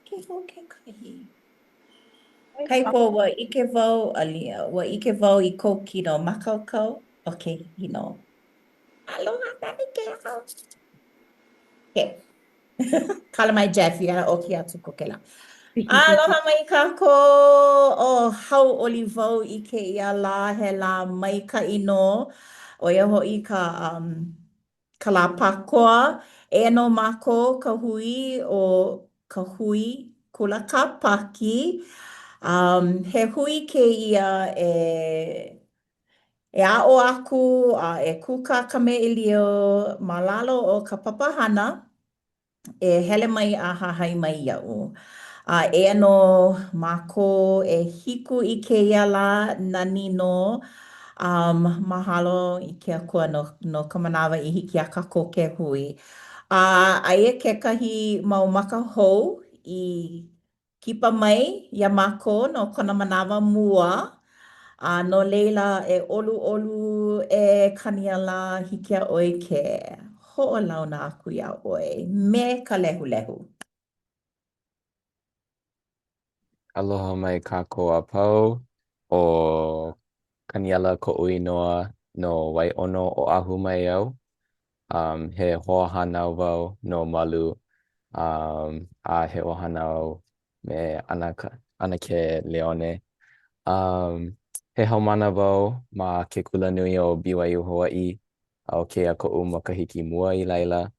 Kēhau kekahi. Kaipo, ua ʻike wau, alia, ua ʻike wau i kou kino mākaukau, okay, you know. Aloha, nani Kēhau. Okay. Kala mai Jeff, ia ʻoki atu ko kēlā. Aloha mai kākou, oh, hauʻoli wau i kēia lā, he lā maikaʻi nō. ʻO ia hoʻi ka, um, ka lā Pakoa. Eia nō mākou ka hui ʻo ka hui Kula Kāpaki. Um, he hui kēia e e aʻo aku a e kūkā kamaʻilio ma lalo o ka papahana e hele mai a hahai mai iaʻu. A eia nō mākou ʻehiku i kēia lā, nani nō. Um, mahalo i ke Akua no, no ka manawa i hiki iā kākou ke hui. A aia kekahi mau maka hou i kipa mai iā mākou no kona manawa mua, a no laila, e ʻoluʻolu, e Kaniela, hiki iā ʻoe ke hoʻolauna aku iā ʻoe me ka lehulehu. Aloha mai kākou a pau. ʻO Kaniela koʻu inoa no Waiʻono, Oʻahu mai au. Um, he hoahānau wau no Malu, um, a he ʻohana au me ʻAnaka, ʻAnakē Leone. Um, he haumāna wau ma ke kulanui o BYU Hawaiʻi, a ʻo kēia koʻu makahiki mua i laila.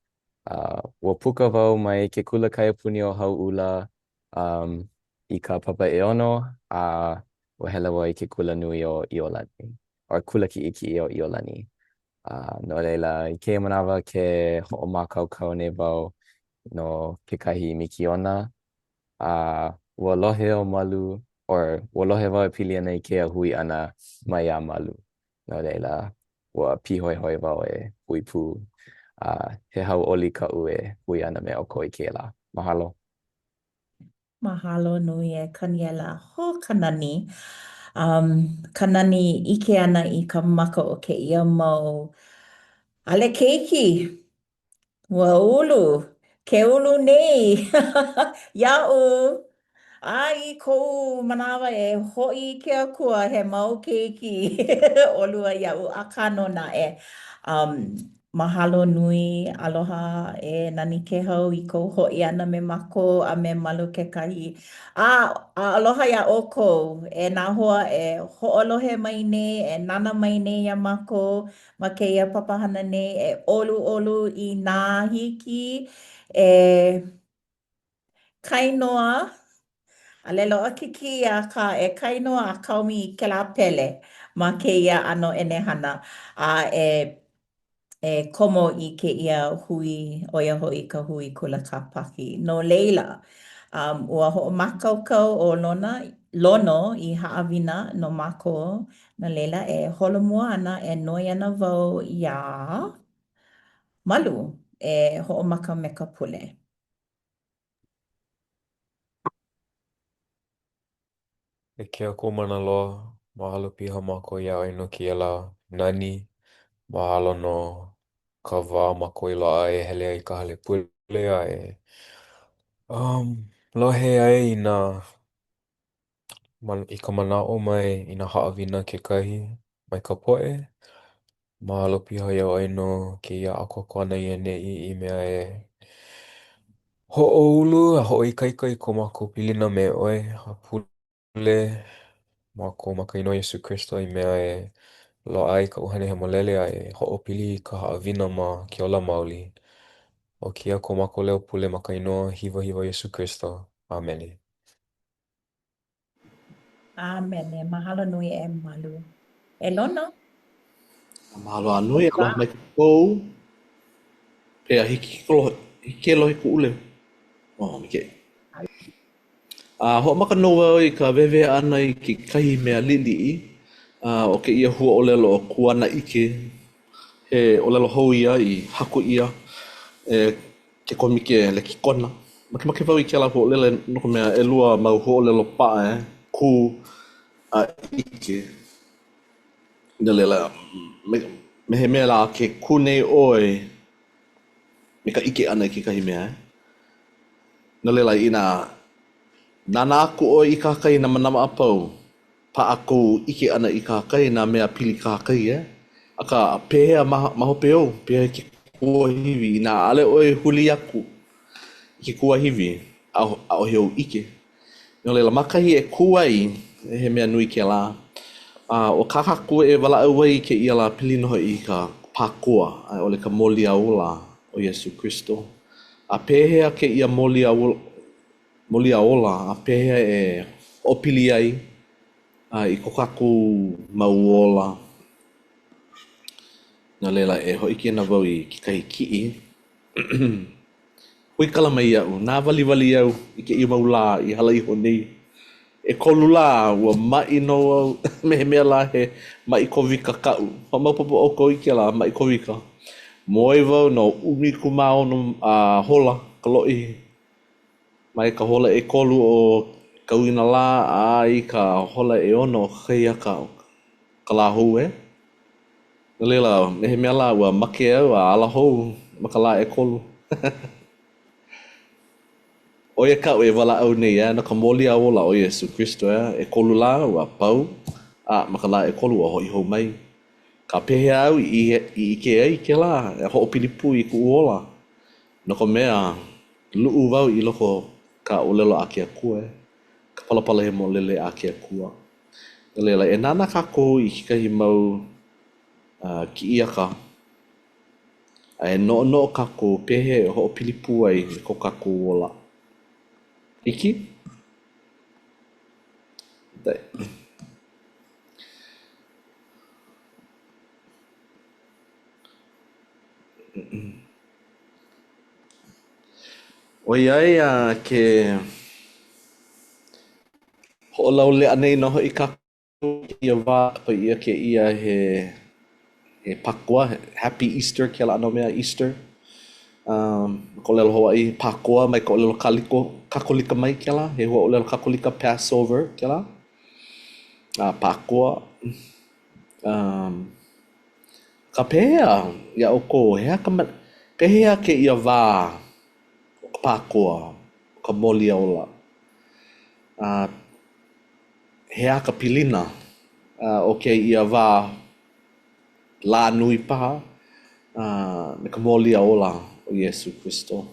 Uh, ua puka wau mai ke kula kaiapuni o Hauʻula, um, i ka papa ʻeono, a ua hele wau i ke kulanui o ʻIolani, or kula kiʻekiʻe o ʻIolani. A no laila, i kēia manawa ke hoʻomākaukau nei wau no kekahi mikiona, a ua lohe ʻo Malu, or ua lohe wau e pili ana i kēia hui ʻana maiā Malu. No laila, ua pīhoihoi wau e hui pū, a he hauʻoli kaʻu e hui ana me ʻoukou i kēia lā. Mahalo. Mahalo nui e Kaniela. Hō ka nani. Um, ka nani ʻike ʻana i ka maka o kēia mau ʻale keiki. Ua ulu, ke ulu nei iaʻu. A i koʻu manawa e hoʻi i ke Akua, he mau keiki ʻolua iaʻu, akā nō naʻe. Um, Mahalo nui, aloha e Nani Kēhau i kou hoʻi ʻana me mākou a me Malu kekahi. A, a aloha iā ʻoukou e nā hoa e hoʻolohe mai nei, e nānā mai nei iā mākou ma kēia papahana nei, e ʻoluʻolu inā hiki e Kainoa, ʻaʻole loaʻa ke kī akā e kainoa a kaomi i kēlā pele ma kēia ʻano ʻenehana a e e komo i kēia hui, ʻo ia hoʻi ka hui kula kāpaki. No laila, um, ua hoʻomākaukau ʻo Lona, Lono i haʻawina no mākou, no laila e holomua ana, e noi ana wau iā Malu e hoʻomaka me ka pule. E ke Akua mana loa, mahalo piha mākou iā ʻoe no kēia lā nani. Mahalo no ka wā mākou i loaʻa ai e hele ai i ka hale pule a e um, lohe ai i nā i ka manaʻo mai i nā haʻawina kekahi mai ka poʻe. Mahalo piha iā ʻoe no kēia ʻākoakoa ʻana i ʻaneʻi i mea e hoʻoulu a hoʻoikaika i ko mākou pilina me ʻoe a pule mākou ma ka inoa Iesū Kristo i mea e loaʻa ai ka ʻUhane Hemolele a e hoʻopili i ka haʻawina ma ke ola maoli. ʻO kēia ko mākou leo pule ma ka inoa hiwahiwa o Iesū Kristo. ʻĀmene. ʻĀmene. Mahalo nui e Malu. E Lono. Mahalo a nui, aloha mai kākou. Pehea, hiki ke lohe, hiki ke lohe kuʻu leo. Oh, maikaʻi. A hoʻomaka nō wau i ka wehewehe ʻana i kekahi mea liʻiliʻi a ʻo kēia huaʻōlelo ʻo kuanaʻike, he ʻōlelo hou ia i haku ʻia e ke kōmike lekikona. Makemake wau i kēlā huaʻōlelo no ka mea ʻelua mau huaʻōlelo paʻa e kū a ʻike. No laila, me, me he mea lā ke kū nei ʻoe me ka ʻike ʻana i kekahi mea. No laila, inā. Nānā aku ʻoe i kahakai i nā manawa a pau, paʻa kou ʻike ʻana i kahakai, nā mea pili kahakai, eh? Akā, pehea ma, ma hope ou, pehea ke kuahiwi, inā ʻaʻole ʻoe huli aku i ke kuahiwi, ʻaʻohe ou ʻike. No laila, ma kahi e kū ai, he mea nui kēlā. A ʻo kā kākou e walaʻau ai i kēia lā, pili nō hoʻi i ka Pākoa, a i ʻole ka Mōliaola o Iesū Kristo. A pehea kēia mōliaola, a pehea e hoʻopili ai i ko kākou mau ola. No laila, e hōʻike ana wau i kekahi kiʻi. Huikala mai iaʻu, nāwaliwali au i kēia mau lā i hala iho nei. ʻEkolu lā, ua maʻi nō au me he mea lā he maʻi Kovika kaʻu. Hoʻomaopopo ʻoukou i kēlā maʻi Kovika. Moe wau no 16 a hola ka lōʻihi. Mai ka hola ʻekolu o ka ʻauinalā a i ka hola ʻeono o kakahiaka o ka lā hou, e. No laila, me he mea lā, ua make au a ala hou ma ka lā ʻekolu. ʻO ia kaʻu e walaʻau nei, ʻeā, no ka Mōliaola o Iesū Kristo, ʻeā, ʻekolu lā, ua pau, a ma ka lā ʻekolu, ua hoʻi hou mai. Akā pehea au i ʻike ai kēlā e hoʻopili pū i kuʻu ola? No ka mea, luʻu wau i loko o ka ʻōlelo a ke Akua, ʻeā, ka Palapala Hemolele a ke Akua. No laila, e nānā kākou i kekahi mau uh, kiʻiaka a e noʻonoʻo kākou pehea e hoʻopili pū ai me ko kākou ola. Hiki? ʻOiai uh, ke Hoʻolauleʻa nei nō hoʻi kākou i kēia wā, kapa ʻia kēia he he Pākoa, Happy Easter kēlā ʻano mea, Easter. Um, ma ka ʻōlelo Hawaiʻi, Pākoa mai ka ʻōlelo Kaliko, Kakolika mai kēlā, he huaʻōlelo Kakolika, Passover kēlā. A Pākoa. Um, akā pehea iā ʻoukou, he aha ka ma, pehea kēia wā o ka Pākoa, o ka Mōliaola? A he aha ka pilina o kēia wā lā nui paha me ka mōliaola o Iesū Kristo?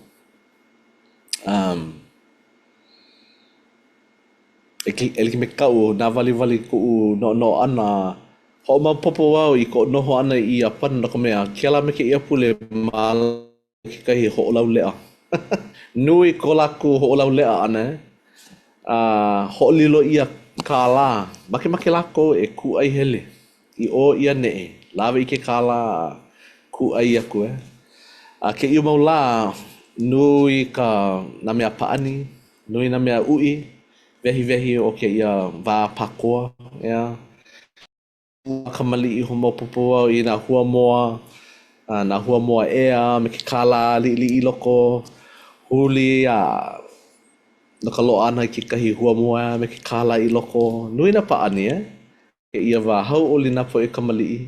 Um, e like me kaʻu, nāwaliwali kuʻu noʻonoʻo ʻana, hoʻomaopopo au i koʻu noho ʻana i Iāpana no ka mea, kēlā me kēia pule mālama kekahi hoʻolauleʻa. Nui ko lākou hoʻolauleʻa ʻana, eh? A hoʻolilo ʻia kālā. Makemake lākou e kūʻai hele i ʻō i ʻaneʻi, lawe i ke kālā a kūʻai aku, eh? A kēia mau lā, nui ka nā mea pāʻani, nui nā mea uʻi, wehiwehi o kēia wā Pākoa, ʻeā? Kamaliʻi hoʻomaopopo au i nā huamoa, nā huamoa ʻea me ke kālā liʻiliʻi i loko, huli a no ka loaʻa ʻana i kekahi huamoa me ke kālā i loko. Nui nā pāʻani, eh? Kēia wā hauʻoli nā poʻe kamaliʻi.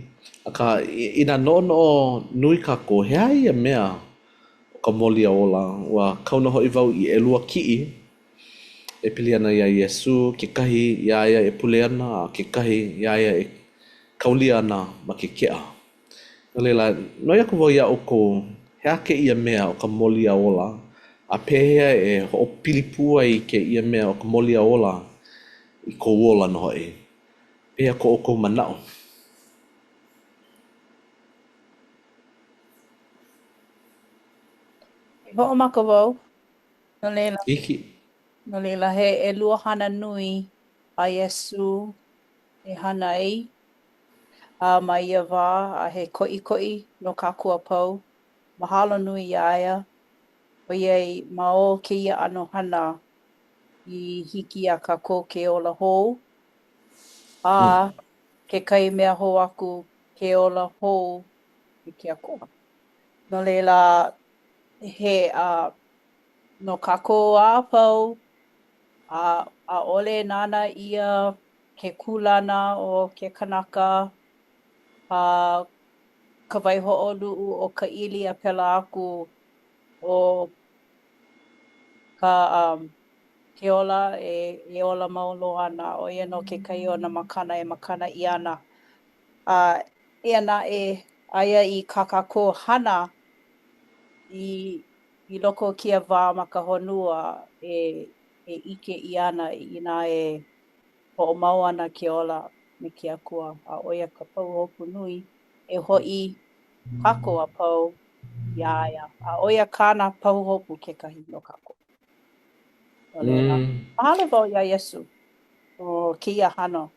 Akā, inā noʻonoʻo nui kākou, he aha ia mea ʻo ka mōliaola? Ua kau nō hoʻi wau i ʻelua kiʻi e pili ana iā Iesū, kekahi iā ia e pule ana, a kekahi iā ia e kaulia ana ma ke keʻa. No laila, noi aku wau iā ʻoukou, he aha kēia mea ʻo ka mōliaola, a pehea e hoʻopili pū ai kēia mea ʻo ka mōliaola i kou ola nō hoʻi? Pehea ko ʻoukou manaʻo? E hoʻomaka wau. No laila, Hiki. no laila, he ʻelua hana nui a Iesū e hana ai a ma ia wā, a he koʻikoʻi no kākou a pau. Mahalo nui iā ia, ʻoiai ma o kēia ʻano hana i hiki iā kākou ke ola hou, a kekahi mea hou aku ke ola hou me ke Akua. No laila, he uh, no kākou a pau, a ʻaʻole nānā ʻia ke kūlana o ke kanaka, a ka waihoʻoluʻu o ka ʻili a pēlā aku, ʻo ka um. Ke ola e, e ola mau loa ana, ʻo ia nō kekahi o nā makana e makana ʻia ana. A eia naʻe, aia i kā kākou hana i, i loko o kēia wā ma ka honua e, e ʻike ʻia ana inā e hoʻomau ana ke ola me ke Akua, a ʻo ia ka pahuhopu nui e hoʻi kākou a pau iā ia, a ʻo ia kāna pahuhopu kekahi no kākou. No laila, Mm. mahalo wau iā Iesū no kēia hana,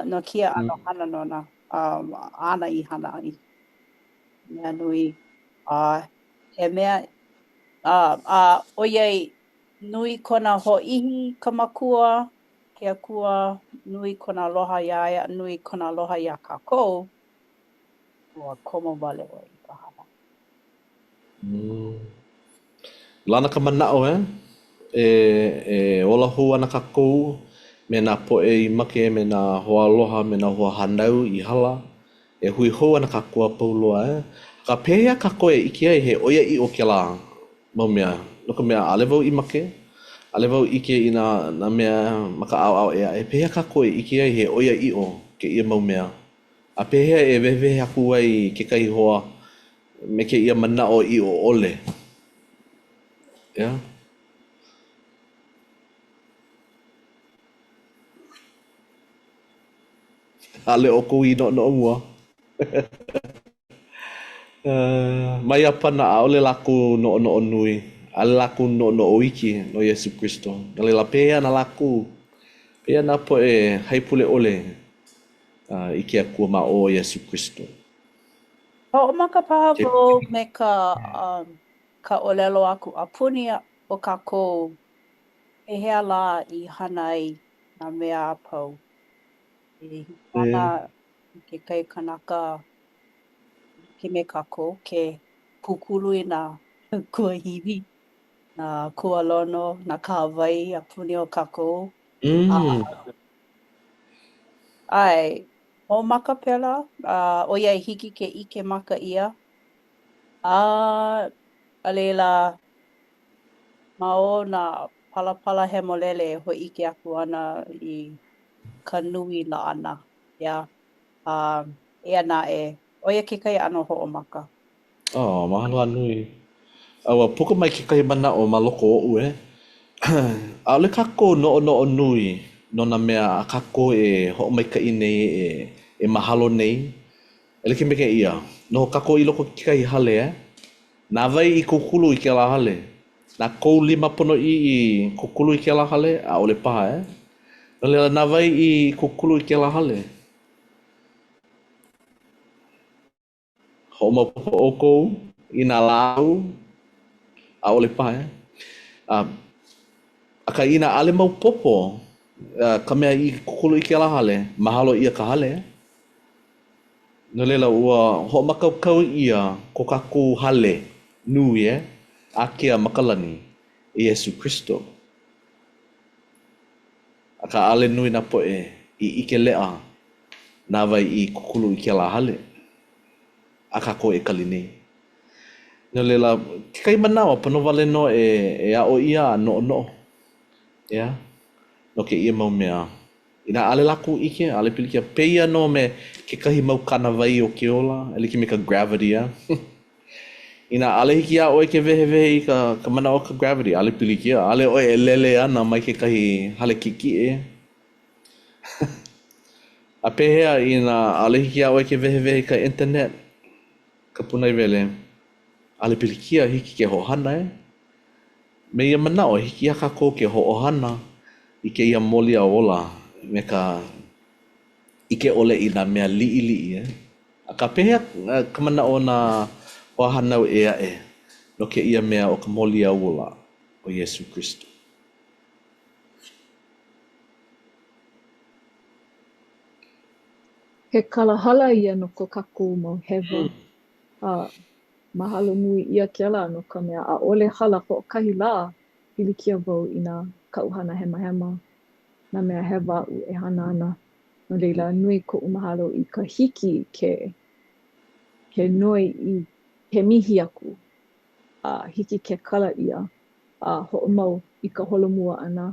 no kēia ʻano Mm. hana nona, um, āna i hana ai. Mea nui, a he mea, a, a ʻoiai nui kona hōʻihi ka Makua, ke Akua, nui kona aloha iā ia, nui kona aloha iā kākou, ua komo wale ʻoe i ka hana. Mm. Lana ka manaʻo, eh? E, e ola hou ana kākou me nā poʻe i make, me nā hoaaloha, me nā hoahānau i hala. E hui hou ana kākou a pau loa, eh? Akā, pehea kākou e ʻike ai he ʻoiaʻiʻo kēlā mau mea? No ka mea, ʻaʻole wau i make, ʻaʻole wau ʻike i nā, nā mea ma ka ʻaoʻao ʻē aʻe. Pehea kākou e ʻike ai he ʻoiaʻiʻo kēia mau mea? A pehea e wehewehe aku ai kekahi hoa me kēia manaʻo ʻiʻo ʻole? ʻEā? ʻAʻole ʻoukou i noʻonoʻo mua. Ma Iāpana, ʻaʻole lākou noʻonoʻo nui. ʻAʻole lākou noʻonoʻo iki no Iesū Kristo. No laila, pehea ana lākou? Pehea nā poʻe haipule ʻole i ke Akua ma o Iesū Kristo? Hoʻomaka paha wau me ka ka ʻōlelo aku a puni o kākou pehea lā i hana ai nā mea a pau. E hiki ana i kekahi kanaka like me kākou ke kūkulu i nā kuahiwi, nā kualono, nā kahawai a puni o kākou. A Mm. ʻae, hoʻomaka pēlā, a ʻoiai hiki ke ʻike maka ʻia, a a laila, ma o nā palapala hemolele e hōʻike aku ana i ka nui laʻana, ʻeā. A eia naʻe, ʻo ia kekahi ʻano hoʻomaka. Oh, mahalo a nui. A ua puka mai kekahi manaʻo ma loko oʻu, eh. ʻAʻole kākou noʻonoʻo nui no nā mea a kākou e hoʻomaikaʻi nei, e, e mahalo nei. E like me kēia, noho kākou i loko o kekahi hale, eh? Na wai i kūkulu i kēlā hale? Na kou lima ponoʻī i kūkulu i kēlā hale? ʻAʻole paha, eh? No laila, na wai i kūkulu i kēlā hale? Hoʻomaopopo ʻoukou i nā lāʻau? ʻAʻole paha, eh? A, akā inā ʻaʻole maopopo ka mea i kūkulu i kēlā hale, mahalo ʻia ka hale, eh? No laila, ua hoʻomākaukau ʻia ko kākou hale nui, eh, ākea ma ka lani, e Iesū Kristo. Akā, ʻaʻole nui nā poʻe i ʻike leʻa na wai i kūkulu i kēlā hale a kākou e kali nei. No laila, kekahi manawa, pono wale nō e, e aʻo ʻia a noʻonoʻo, ʻeā, no kēia mau mea. Inā ʻaʻole lākou ʻike, ʻaʻole pilikia. Pēia nō me kekahi mau kānāwai o ke ola, e like me ka gravity, ʻeā. Inā ʻaʻole hiki iā ʻoe ke wehewehe i ka, ka manaʻo o ka gravity, ʻaʻole pilikia. ʻAʻole ʻoe e lele ana mai kekahi hale kiʻekiʻe. A pehea inā ʻaʻole hiki iā ʻoe ke wehewehe i ka internet, ka pūnaewele, ʻaʻole pilikia, hiki ke hoʻohana, eh? Me ia manaʻo, hiki iā kākou ke hoʻohana i kēia mōliaola me ka ʻike ʻole i nā mea liʻiliʻi, eh? Akā, pehea ka manaʻo o nā hoahānau ʻē aʻe no kēia mea ʻo ka mōliaola o Iesū Kristo? He kalahala ia no ko kākou mau hewa. A Mahalo nui ʻia kēlā no ka mea ʻaʻole hala hoʻokahi lā pilikia wau i nā kaʻu hana hemahema, nā mea hewa aʻu e hana ana. No laila, nui koʻu mahalo i ka hiki ke ke noi i ke mihi aku a hiki ke kala ʻia a hoʻomau. i ka holomua ʻana.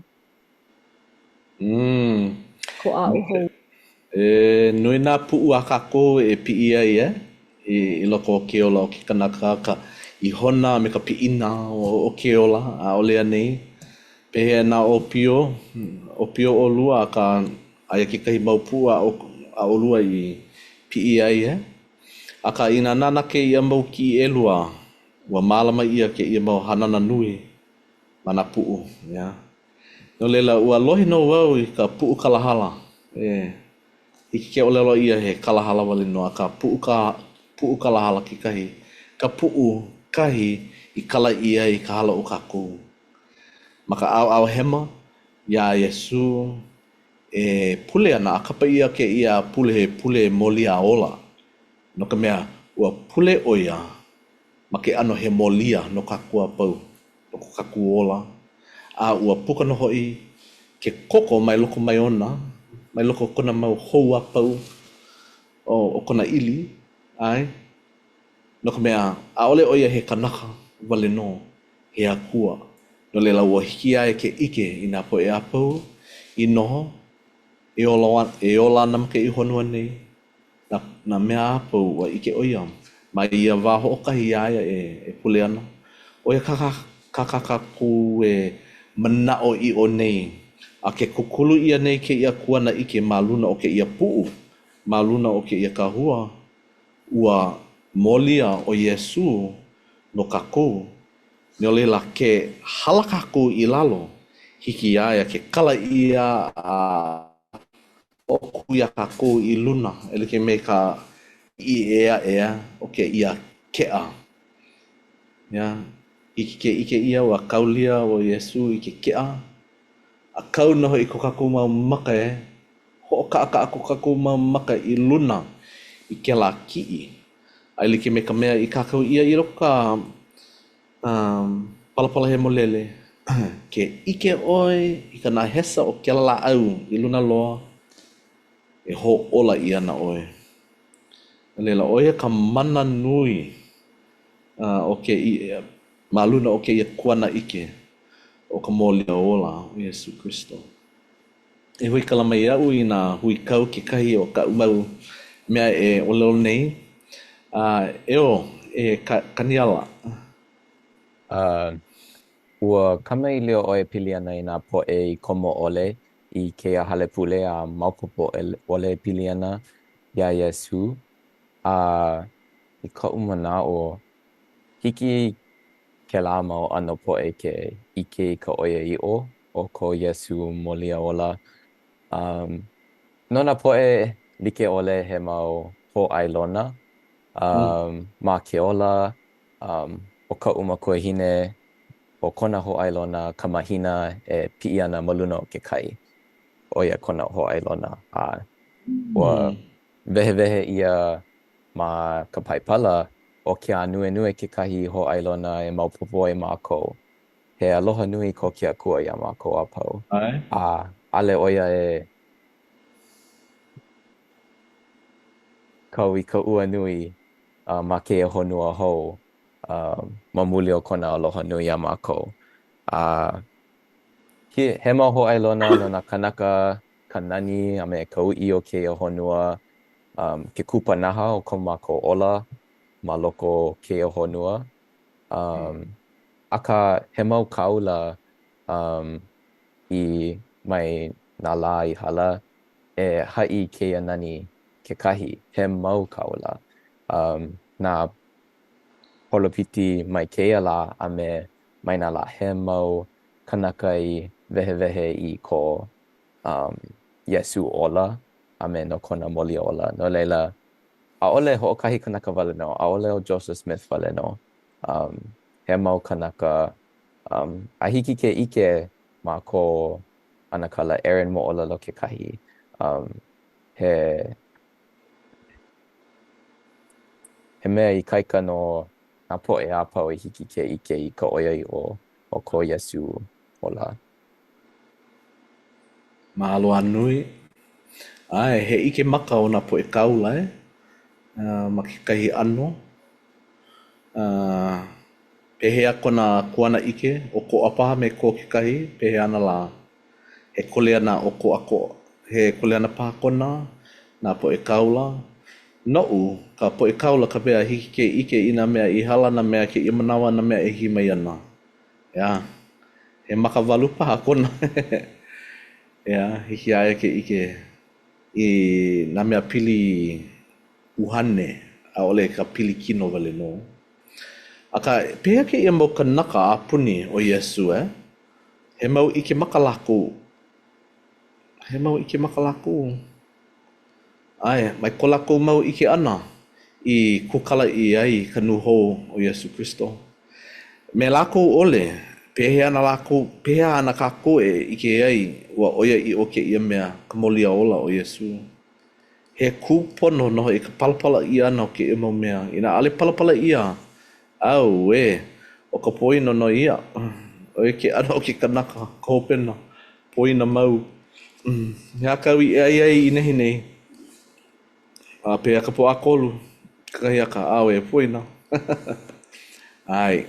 Mm. Ko aʻo hou. E nui nā puʻu a kākou e piʻi ai e, i, i loko o ke ola o ke kanaka, ka ihona a me ka piʻina o, o ke ola, ʻaʻole anei? Pehea nā ʻōpio, ʻōpio ʻolua, akā aia kekahi mau puʻu a, a ʻolua i piʻi ai e? Akā, inā nānā kēia mau kiʻi ʻelua, ua mālama ʻia kēia mau hanana nui ma nā puʻu, ʻeā. No laila, ua lohe nō wau i ka puʻu kalahala. E, hiki ke ʻōlelo ʻia he kalahala wale nō, akā puʻu ka, puʻu kalahala kekahi, ka puʻu kahi i kala ʻia ai ka hala o kākou. Ma ka ʻaoʻao hema, iā Iesū e pule ana, a kapa ʻia kēia pule he pule molia ola, no ka mea, ua pule ʻo ia ma ke ʻano he molia no kākou a pau, no ko kākou ola, a ua puka nō hoʻi ke koko mai loko mai ona, mai loko o kona mau hou a pau o, o kona ʻili, ʻae, no ka mea, ʻaʻole ʻo ia he kanaka wale nō, he akua. No laila, ua hiki iā ia ke ʻike i nā poʻe a pau i noho e ola, e ola ana ma kēia honua nei, nā, nā mea a pau ua ʻike ʻo ia ma ia wā hoʻokahi iā ia e, e pule ana. ʻO ia kā, kā, kā kākou e manaʻoʻiʻo nei, a ke kūkulu ʻia nei kēia kuanaʻike ma luna o kēia puʻu, ma luna o kēia kahua, ua molia ʻo Iesū no kākou. No laila, ke hala kākou i lalo, hiki iā ia ke kala ʻia a hoʻokū iā kākou i luna e like me ka piʻi ʻē aʻe o kēia keʻa. Yeah. Hiki ke ʻike ʻia ua kaulia ʻo Iesū i ke keʻa, a kau nō hoʻi ko kākou mau maka e hoʻokaʻakaʻa ko kākou mau maka i luna i kēlā kiʻi. A e like me ka mea i kākau ʻia i loko ka um, Palapala Hemolele, ke ʻike ʻoe i ka nahesa o kēlā lāʻau i luna loa, e hōʻola ʻia ana ʻoe. No laila, ʻo ia ka mana nui uh, o kēia, ma luna o kēia kuanaʻike o ka mōliaola o Iesū Kristo. E huikala mai iaʻu inā huikau kekahi o kaʻu mau mea e ʻōlelo nei. A eo, e Kaniala. A ua kamaʻilio ʻoe e pili ana i nā poʻe i komo ʻole i kēia hale pule a maopopo ʻole e pili ana iā Iesū. A i koʻu manaʻo, hiki kēlā mau ʻano poʻe ke ʻike i ka ʻoiaʻiʻo o ko Iesū mōliaola. Um, no nā poʻe like ʻole he mau hōʻailona um, mm. ma ke ola, um, ʻo kaʻu makuahine, ʻo kona hōʻailona ka mahina e piʻi ana ma luna o ke kai. ʻO ia kona hōʻailona. A ua mm. wehewehe ʻia ma ka Paipala, ʻo ke ānuenue kekahi hōʻailona e maopopo ai mākou He aloha nui ko ke Akua iā mākou a pau. ʻAe. A ʻaʻole ʻo ia e kau i ka ua nui ma kēia honua hou ma muli o kona aloha nui iā mākou. A he, he mau hōʻailona no nā kānaka ka nani a me ka uʻi o kēia honua, um, ke kupanaha o ko mākou ola ma loko o kēia honua. Um, akā, he mau kāula um, i mai nā lā i hala e haʻi i kēia nani kekahi, he mau kāula. Um, nā polopiti mai kēia lā a me mai nā lā, he mau kanaka i wehewehe i ko um, Iesū ola a me no kona mōliaola. No laila, ʻaʻole hoʻokahi kanaka wale nō, ʻaʻole ʻo Joseph Smith wale nō. Um, he mau kanaka, um, a hiki ke ʻike ma ko ʻanakala Aaron moʻolelo kekahi, um, he, he mea ikaika no nā poʻe a pau i hiki ke ʻike i ka ʻoiaʻiʻo o ko Iesū ola. Mahalo a nui. ʻAe, he ʻike maka o nā poʻe kāula, e, ma kekahi ʻano. Pehea kona kuanaʻike, ʻokoʻa paha me ko kekahi, pehea ana lā? He kuleana ʻokoʻa ko, he kuleana paha kona, nā poʻe kāula? Noʻu, ka poʻe kāula ka mea hiki ke ʻike i nā mea i hala, nā mea kēia manawa, nā mea e hiki mai ana. ʻEā, he makawalu paha kona. ʻEā, hiki iā ia ke ʻike i nā mea pili ʻuhane, ʻaʻole ka pili kino wale nō. Akā, pehea kēia mau kanaka a puni ʻo Iesū, eh? He mau ʻike maka lākou. He mau ʻike maka lākou. ʻAe, mai ko lākou mau ʻike ʻana i kūkala ʻia ai ka nūhou o Iesū Kristo. Me lākou ʻole, pehea ana lākou, pehea ana kākou e ʻike ai ua ʻoiaʻiʻo kēia mea, ka Mōliaola o Iesū? He kūpono nō hoʻi ka palapala ʻia ʻana o kēia mau mea. Inā ʻaʻole palapala ʻia, auē, ʻo ka poina nō ia. ʻO ia ke ʻano o ke kanaka, ka hopena, poina mau. He aha kāu i ʻai ai i nehinei? A pehea ka Pōʻakolu? Kakahiaka, auē, poina. ʻAe.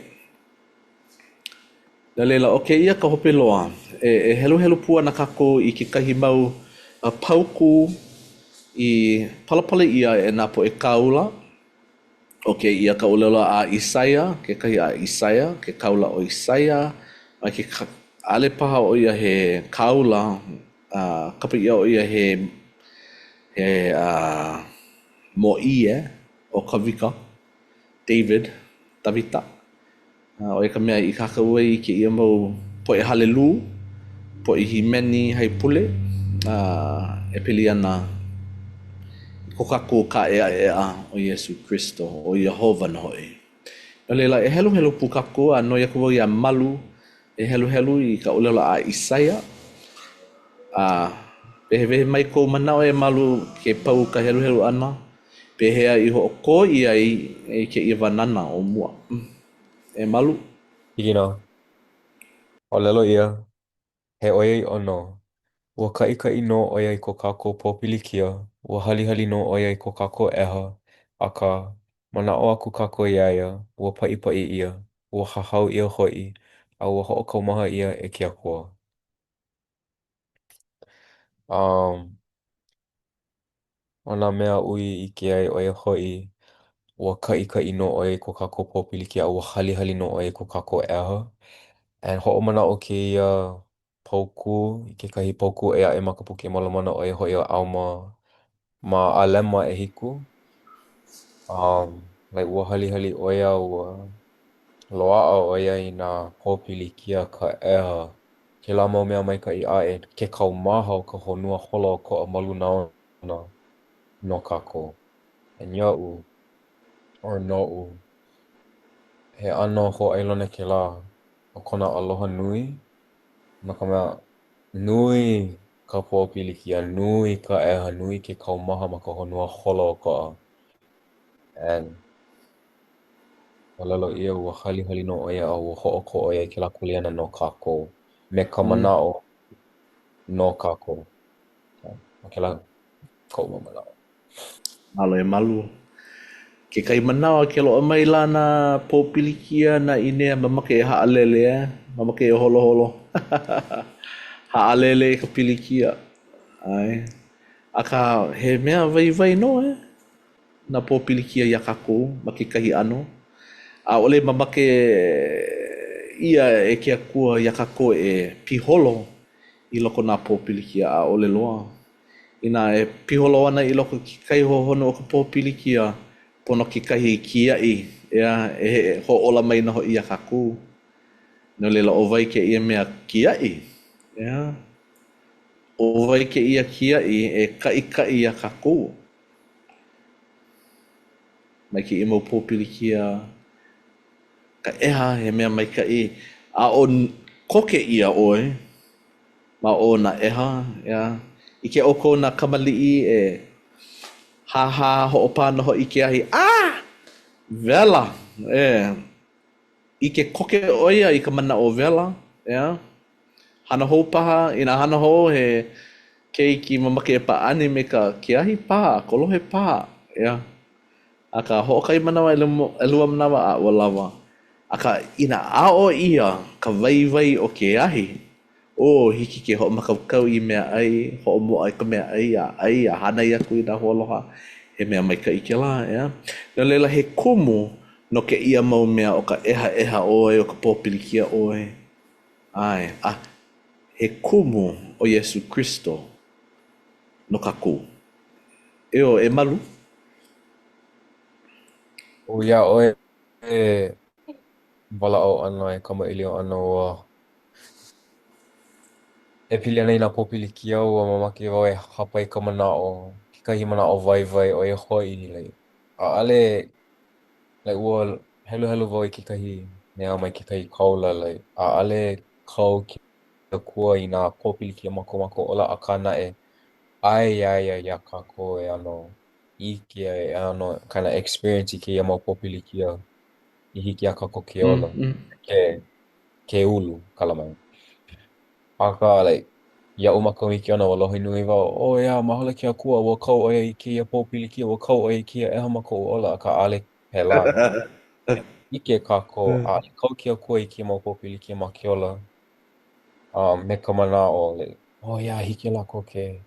No laila, ʻo kēia ka hope loa. E, e heluhelu pū ana kākou i kekahi mau paukū i palapala ʻia e nā poʻe kāula. ʻO kēia ka ʻōlelo a ʻIsaia, kekahi a ʻIsaia, ke kāula ʻo ʻIsaia, a ke ʻaʻole paha ʻo ia he kāula, a kapa ʻia ʻo ia he, he uh, mōʻī eh, ʻo Kawika, David, Dāvida. ʻO ia ka mea i kākau ai i kēia mau poʻe halelū, poʻe hīmeni haipule, a e pili ana i ko kākou kāʻeʻaʻeʻa ʻo Iesū Kristo, ʻo Iēhova nō hoʻi. No laila, e heluhelu pū kākou a noi aku wau iā Malu e heluhelu i ka ʻōlelo a ʻIsaia. A wehewehe mai kou manaʻo e Malu ke pau ka heluhelu ʻana, pehea i hoʻokō ʻia ai i kēia wānana o mua. E Malu. Hiki nō. ʻŌlelo ʻia, he ʻoiaʻiʻo nō. Ua kaʻikaʻi nō ʻo ia i ko kākou pōpilikia, ua halihali nō ʻo ia i ko kākou ʻeha, akā, manaʻo aku kākou iā ia, ua paʻipaʻi ʻia, ua hahau ʻia hoʻi, a ua hoʻokaumaha ʻia e ke Akua. Um, ʻo nā mea aʻu i ʻike ai, ʻo ia hoʻi, ua kaʻikaʻi nō ʻo ia i ko kākou pōpilikia, a ua halihali nō ʻo ia i ko kākou ʻeha. And hoʻomanaʻo kēia paukū i kekahi paukū ʻē aʻe ma ka Puke Molomona, ʻo ia hoʻi ʻo ʻAuma ma ʻAlema ʻEhiku. Um, like, ua halihali ʻo ia, ua loaʻa ʻo ia i nā pōpilikia, ka ʻeha, kēlā mau mea maikaʻi aʻe, ke kaumaha o ka honua holoʻokoʻa ma luna ona no kākou. And iaʻu, or noʻu, he ʻano hōʻailona kēlā o kona aloha nui, no ka mea, nui ka pōpilikia, nui ka ʻeha, nui ke kaumaha ma ka honua holoʻokoʻa. And ʻōlelo ʻia, ua halihali nō ʻo ia a ua hoʻokō ʻo ia i kēlā kuleana no kākou, me ka Mm. manaʻo no kākou. ʻO kēlā koʻu mau manaʻo. Mahalo e Malu. Kekahi manawa ke loaʻa mai la nā pōpilikia, nā ʻīnea, mamake e haʻalele, eh? Mamake e holoholo. Haʻalele i ka pilikia. ʻAe. Akā, he mea waiwai nō, eh? Nā pōpilikia iā kākou ma kekahi ʻano. ʻAʻole mamake ʻia e ke Akua iā kākou e piholo i loko o nā pōpilikia, ʻaʻole loa. Inā e piholo ana i loko o ke kai hohonu o ka pōpilikia, pono kekahi kiaʻi, ʻeā, e hoʻōla mai nō hoʻi iā kākou. No laila, ʻo wai kēia mea kiaʻi? ʻEā, ʻo wai kēia kiaʻi e kaʻikaʻi iā kākou mai kēia mau pōpilikia? Ka ʻeha, he mea maikaʻi, aʻo koke ʻia ʻoe ma o nā ʻeha, ʻeā. ʻIke ʻoukou nā kamaliʻi e hāhā hoʻopā nō hoʻi i ke ahi, Ah! Wela! E, ʻike koke ʻo ia i ka manaʻo wela, ʻeā. Hana hou paha, inā hana hou he keiki mamake e pāʻani me ka ke ahi paha, kolohe paha, ʻeā. Akā, hoʻokahi manawa, ʻelua manawa, a ua lawa. Akā, inā aʻo ʻia ka waiwai o ke ahi, ō, hiki ke hoʻomākaukau i meaʻai, hoʻomoʻa i ka meaʻai, a ʻai, a hānai aku i nā hoaloha, he mea maikaʻi kēlā, ʻeā? No laila, he kumu no kēia mau mea ʻo ka ʻehaʻeha ʻoe, ʻo ka pōpilikia ʻoe, ʻae, a he kumu ʻo Iesū Kristo no kākou. Eo, e Malu. ʻO iā ʻoe e walaʻau ana, e kamaʻilio ana, ua e pili ana i nā pōpilikia, ua mamake wau e hāpai i ka manaʻo, kekahi manaʻo waiwai, ʻo ia hoʻi, like, ʻaʻole, like, ua heluhelu wau i kekahi mea mai kekahi kāula, like, ʻaʻole kau ke Akua i nā pōpilikia ma ko mākou ola, akā naʻe, ʻae iā ia iā kākou e ʻano ʻike a e ʻano kinda experience i kēia mau pōpilikia i hiki iā kākou ke ola, ke, ke ulu, kala mai. Akā, like, iaʻu ma ka wikiona, ua lohe nui wau, oh yeah, mahalo ke Akua, ua kau ʻo ia i kēia pōpilikia, ua kau ʻo ia i kēia ʻeha ma koʻu ola, akā ʻaʻole pēlā. ʻIke kākou, ʻaʻole kau ke Akua i kēia mau pōpilikia ma ke ola, um, me ka manaʻo, like, oh yeah, hiki iā lākou ke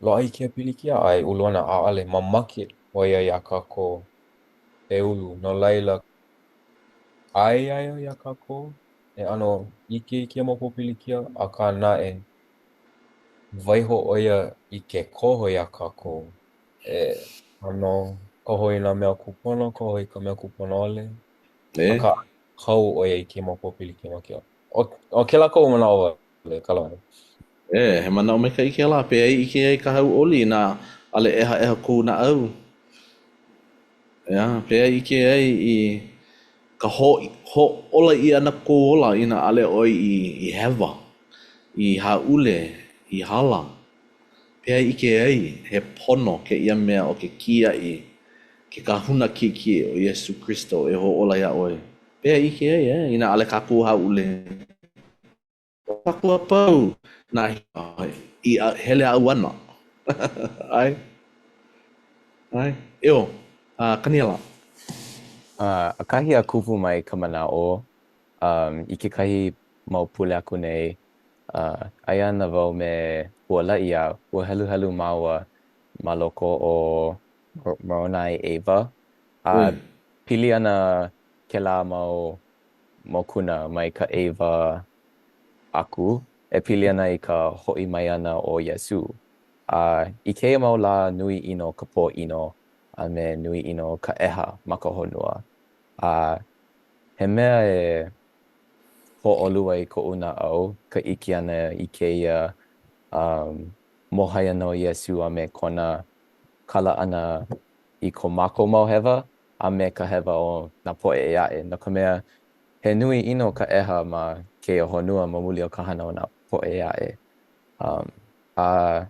loaʻa i kēia pilikia, a e ulu ana, ʻaʻole, mamake ʻo ia iā kākou e ulu, no laila, ʻae iā ia iā kākou e ʻano ʻike i kēia mau pōpilikia, akā naʻe, waiho ʻo ia i ke koho iā kākou e ʻano koho i nā mea kūpono, koho i ka mea kūpono ʻole, akā kau ʻo ia i kēia mau pōpilikia ma ke ola. ʻO, ʻo kēlā koʻu manaʻo wale, kala mai. E, he manaʻo maikaʻi kēlā. Pehea e ʻike ai ka hauʻoli inā ʻaʻole ʻehaʻeha kou naʻau. ʻEā, pehea e ʻike ai i ka hōʻola ʻia ʻana kou ola inā ʻaʻole ʻoe i, i hewa, i hāʻule, i hala. Pehea e ʻike ai he pono kēia mea ʻo ke kiaʻi, ke kahuna kiʻekiʻe ʻo Iesū Kristo e hōʻola iā ʻoe. Pehea e ʻike ai, ʻeā, inā ʻaʻole kākou hāʻule. ʻO kākou a pau nā i hele a ʻauana. ʻAe. ʻAe. Eo, a Kaniela. ʻAkahi a kupu mai ka manaʻo um, i kekahi mau pule aku nei, uh, aia ana wau me Hualaʻi a ua heluhelu māua ma loko o Moronai ʻEwa, a pili ana kēlā mau mokuna mai ka ʻEwa aku e pili ana i ka hoʻi mai ʻana o Iesū. A i kēia mau lā nui ʻino ka pōʻino a me nui ʻino ka ʻeha ma ka honua. A he mea e hōʻolu ai koʻu naʻau ka ʻike ʻana i kēia um, mōhai ʻana o Iesū a me kona kala ʻana i ko mākou mau hewa a me ka hewa o nā poʻe ʻē aʻe, no ka mea, he nui ʻino ka ʻeha ma kēia honua ma muli o ka hana o nā poʻe ʻē aʻe. Um, a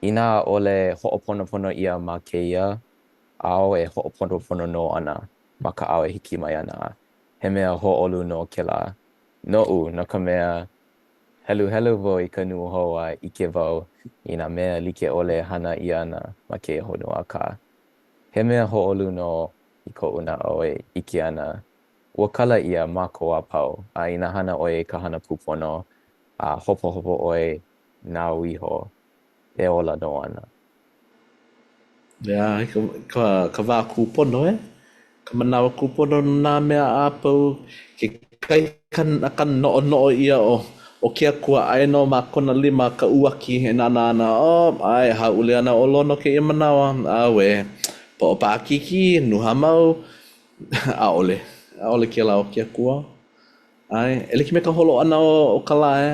inā ʻaʻole hoʻoponopono ʻia ma kēia ao, e hoʻoponopono nō ana ma ka ao e hiki mai ana. He mea hōʻolu nō kēlā noʻu, no ka mea, heluhelu wau i ka nūhou a ʻike wau i nā mea like ʻole e hana ʻia ana ma kēia honua, akā, He mea hōʻolu nō i koʻu naʻau e ʻike ana ua kala ʻia mākou a pau, a inā hana ʻoe i ka hana kūpono, a hopohopo ʻoe nāu iho, e ola nō ana. ʻEā, i ka, ka, ka wā kūpono, e? Ka manawa kūpono no nā mea a pau, kekahi kanaka noʻonoʻo ʻia ʻo ʻo ke Akua aia nō ma kona lima ka uaki e nānā ana, oh, ʻae, hāʻule ana ʻo Lono kēia manawa, auē, poʻo paʻakikī, nuha mau, ʻaʻole, ʻaʻole kēlā o ke Akua. ʻAe, e like me ka holo ʻana o ka lā, e,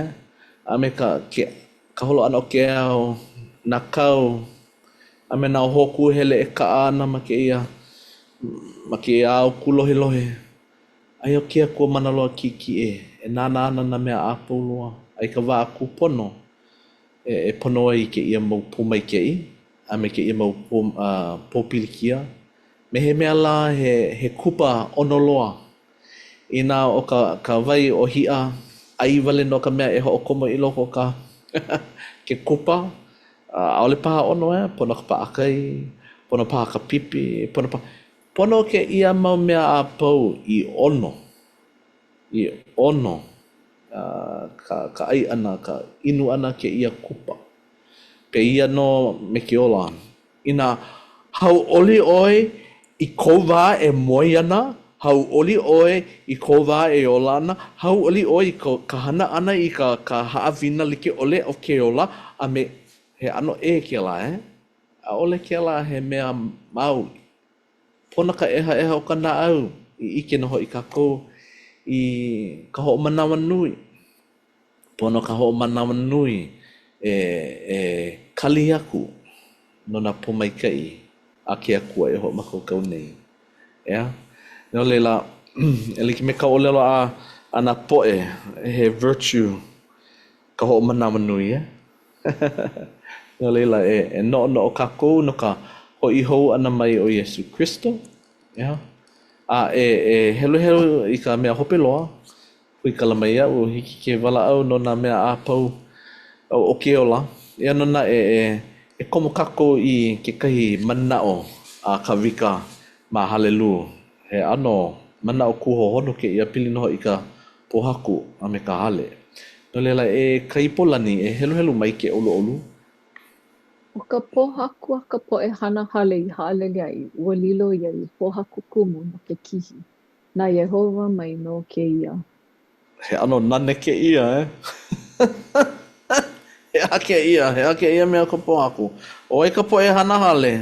a me ka, ke, ka holo ʻana o ke ao, nā kau, a me nā hōkū hele e kaʻa ana ma kēia, ma kēia ao kūlohelohe. Aia ʻo ke Akua mana loa kiʻekiʻe e nānā ana nā mea a pau loa, a i ka wā kūpono e, e pono ai kēia mau pōmaikaʻi a me kēia mau pō, uh, pōpilikia, me he mea lā he, he kupa ʻono loa. Inā ʻo ka, ka wai ʻōhiʻa ʻai wale nō ka mea e hoʻokomo i loko o ka ke kupa, ʻaʻole paha ʻono, e, pono ka paʻakai, pono paha ka pipi, pono paha. Pono kēia mau mea a pau i ʻono. I ʻono ka ka ʻai ʻana, ka inu ʻana kēia kupa. Pēia nō me ke ola. Inā hauʻoli ʻoe i kou wā e moe ana, hauʻoli ʻoe i kou wā e ola ana, hauʻoli ʻoe i ka hana ʻana i ka ka haʻawina like ʻole o ke ola a me he ʻano ʻē kēlā, eh? ʻAʻole kēlā he mea maoli. Pono ka ʻehaʻeha o ka naʻau i ʻike nō hoʻi kākou i ka hoʻomanawanui. Pono ka hoʻomanawanui e, e kali aku no nā pōmaikaʻi a ke Akua e hoʻomākaukau nei. ʻEā? No laila, e like me ka ʻōlelo a, a nā poʻe, he virtue ka hoʻomanawanui, eh? No laila, e, e noʻonoʻo kākou no ka hoʻi hou ʻana mai o Iesū Kristo, ʻeā? A e, e heluhelu i ka mea hope loa, huikala mai iaʻu, hiki ke walaʻau no nā mea a pau o ke ola. Eia nō naʻe, e, e komo kākou i kekahi manaʻo a Kawika ma Halelū. He ʻano manaʻo kūhohonu kēia pili nō hoʻi i ka pōhaku a me ka hale. No laila, e Kaipolani, e heluhelu mai ke ʻoluʻolu. ʻO ka pōhaku a ka poʻe hana hale i haʻalele ai, ua lilo ia i pōhaku kumu no ke kihi. Na Iēhova mai nō kēia. He ʻano nane kēia, eh? He aha kēia? He aha kēia mea ka pōhaku? ʻO wai ka poʻe hana hale?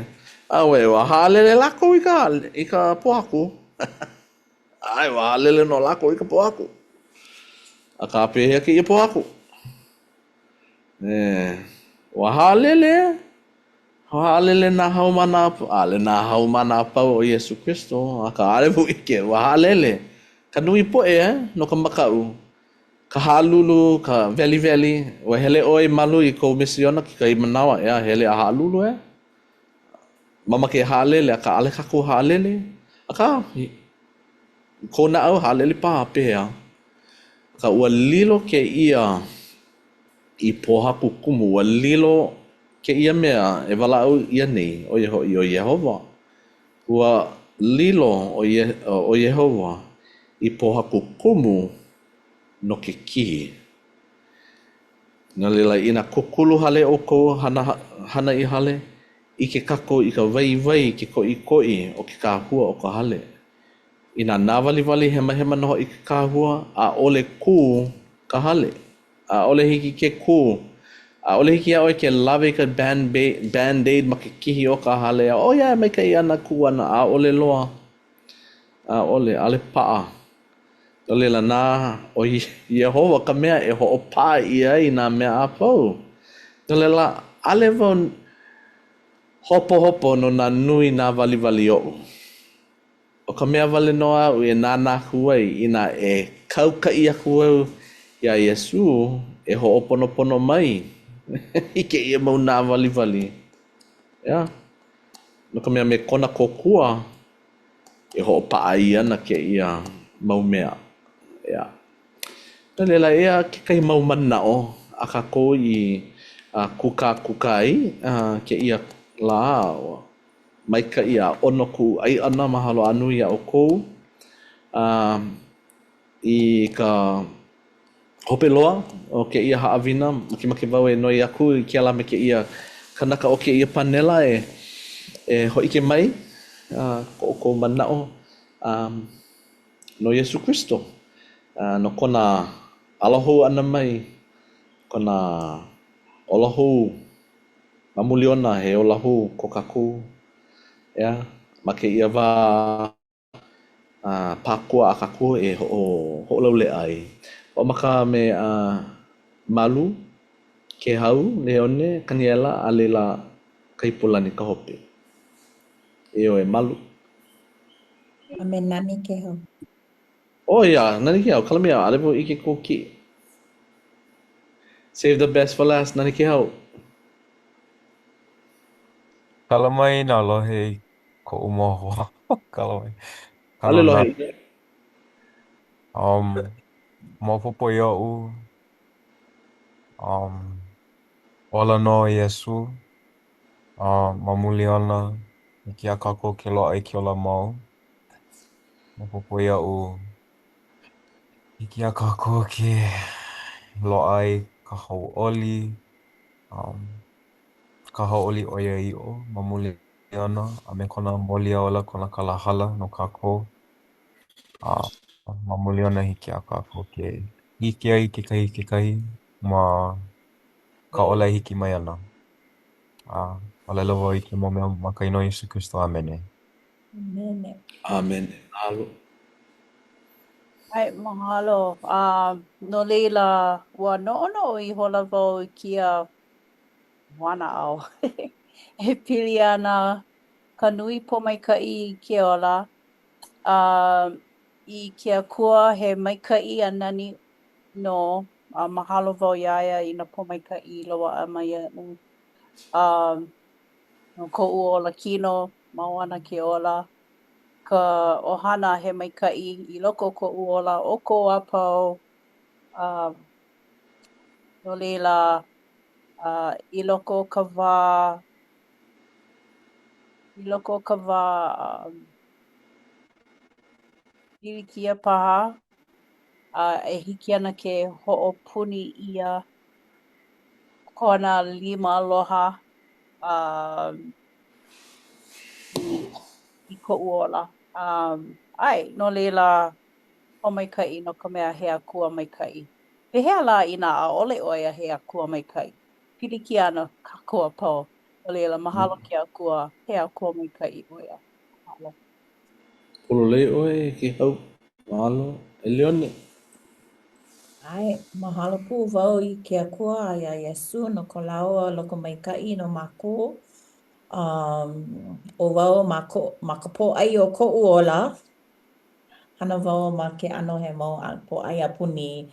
Auē, ua haʻalele lākou i ka hale, i ka pōhaku. ʻAe, ua haʻalele nō lākou i ka pōhaku. Akā, pehea kēia pōhaku? E, ua haʻalele, ua haʻalele nā haumāna, ʻaʻole nā haumāna a pau o Iesū Kristo, akā, ʻaʻole wau ʻike, ua haʻalele ka nui poʻe, eh, no ka makaʻu, ka haʻalulu, ka weliweli. Ua hele ʻoe Malu i kou misiona kekahi manawa, ʻeā, hele a haʻalulu, eh? Mamake e haʻalele, akā ʻaʻole kākou haʻalele. Akā, i kou naʻau, haʻalele paha, pehea? Akā, ua lilo kēia i pōhaku kumu, ua lilo kēia mea e walaʻau ʻia nei, ʻo ia hoʻi ʻo Iēhova. Ua lilo ʻo Iēhova i pōhaku kumu no ke kihi. No laila, inā kūkulu hale ʻoukou, hana, hana i hale, ʻike kākou i ka waiwai, ke koʻikoʻi o ke kahua o ka hale. Inā nāwaliwali hemahema nō hoʻi ke kahua, ʻaʻole kū ka hale. ʻAʻole hiki ke kū. ʻAʻole hiki iā ʻoe ke lawe i ka Band-Aid ma ke kihi o ka hale, oh yeah, maikaʻi ana, kū ana. ʻAʻole loa. ʻAʻole, ʻaʻole paʻa. No laila, na ʻo Iēhova ka mea e hoʻopaʻa ʻia ai nā mea a pau. No laila, ʻaʻole wau hopohopo no nā nui nāwaliwali oʻu. ʻO ka mea wale nō aʻu e nānā aku ai, inā e kaukaʻi aku au iā Iesū e hoʻoponopono mai i kēia mau nāwaliwali. ʻEā? No ka mea, me kona kōkua, e hoʻopaʻa ʻia ana kēia mau mea. ʻEā. No laila, eia kekahi mau manaʻo a kākou i kūkākūkā ai kēia lā. Ua maikaʻi a ʻono kuʻu ʻai ʻana. Mahalo a nui iā ʻoukou. A i ka hope loa o kēia haʻawina, makemake wau e noi aku i kēlā me kēia kanaka o kēia panela e e hōʻike mai ko ʻoukou manaʻo no Iesū Kristo, no kona ala hou ʻana mai, kona ola hou, ma muli ona he ola hou ko kākou, ʻeā, ma kēia wā. A Pākua a kākou e hoʻo, hoʻolauleʻa ai. Hoʻomaka me uh, Malu, Kēhau, Leone, Kaniela, a laila Kaipolani ka hope. E ʻoe, Malu. A me Nani Kēhau. Oh, yeah, Nani Kēhau. Kala mai iaʻu, ʻaʻole wau ʻike kou kiʻi. Save the best for last, Nani Kēhau. Kala mai nā lohe i koʻu mau hoa. Kala mai. ʻAʻole Kala lohe nā. ʻia. Um, maopopo iaʻu, um, ola nō Iesū, uh, ma muli ona, hiki iā kākou ke loaʻa i ke ola mau. Maopopo iaʻu. Hiki iā kākou ke loaʻa i ka hauʻoli, um, ka hauʻoli ʻoiaʻiʻo ma muli ona a me kona mōliaola, kona kalahala no kākou. A ma muli ona hiki iā kākou ke ʻike ai kekahi i kekahi ma ka ola e hiki mai ana. A ʻōlelo wau i kēia mau mea ma ka inoa o Iesū Kristo. ʻĀmene. ʻĀmene. ʻĀmene. Mahalo. ʻAe, mahalo. A no laila, ua noʻonoʻo ihola wau i kēia wanaʻao e pili ana ka nui pōmaikaʻi i ke ola, a i ke Akua he maikaʻi a nani nō, a mahalo wau iā ia i nā pōmaikaʻi i loaʻa mai iaʻu. A no koʻu ola kino, mau ana ke ola. Ka ʻohana he maikaʻi i loko o koʻu ola, ʻoukou a pau. A no laila, a i loko o ka wā, i loko o ka wā pilikia paha, a e hiki ana ke hoʻopuni ʻia kona lima aloha a i, i koʻu ola. Um, ʻae, no laila, pōmaikaʻi no ka mea he Akua maikaʻi. Pehea lā inā ʻaʻole ʻo ia he Akua maikaʻi? Pilikia ana kākou a pau. No laila, mahalo ke Akua, he Akua maikaʻi ʻo ia. Mahalo. Pololei ʻoe e Kēhau. Mahalo. E Leone. ʻAe, mahalo pū wau i ke Akua a iā Iesū no ko lāua lokomaikaʻi no mākou. Um, ʻo wau ma, ko, ma ka pōʻai o koʻu ola, hana wau ma ke ʻano he mau pōʻai a puni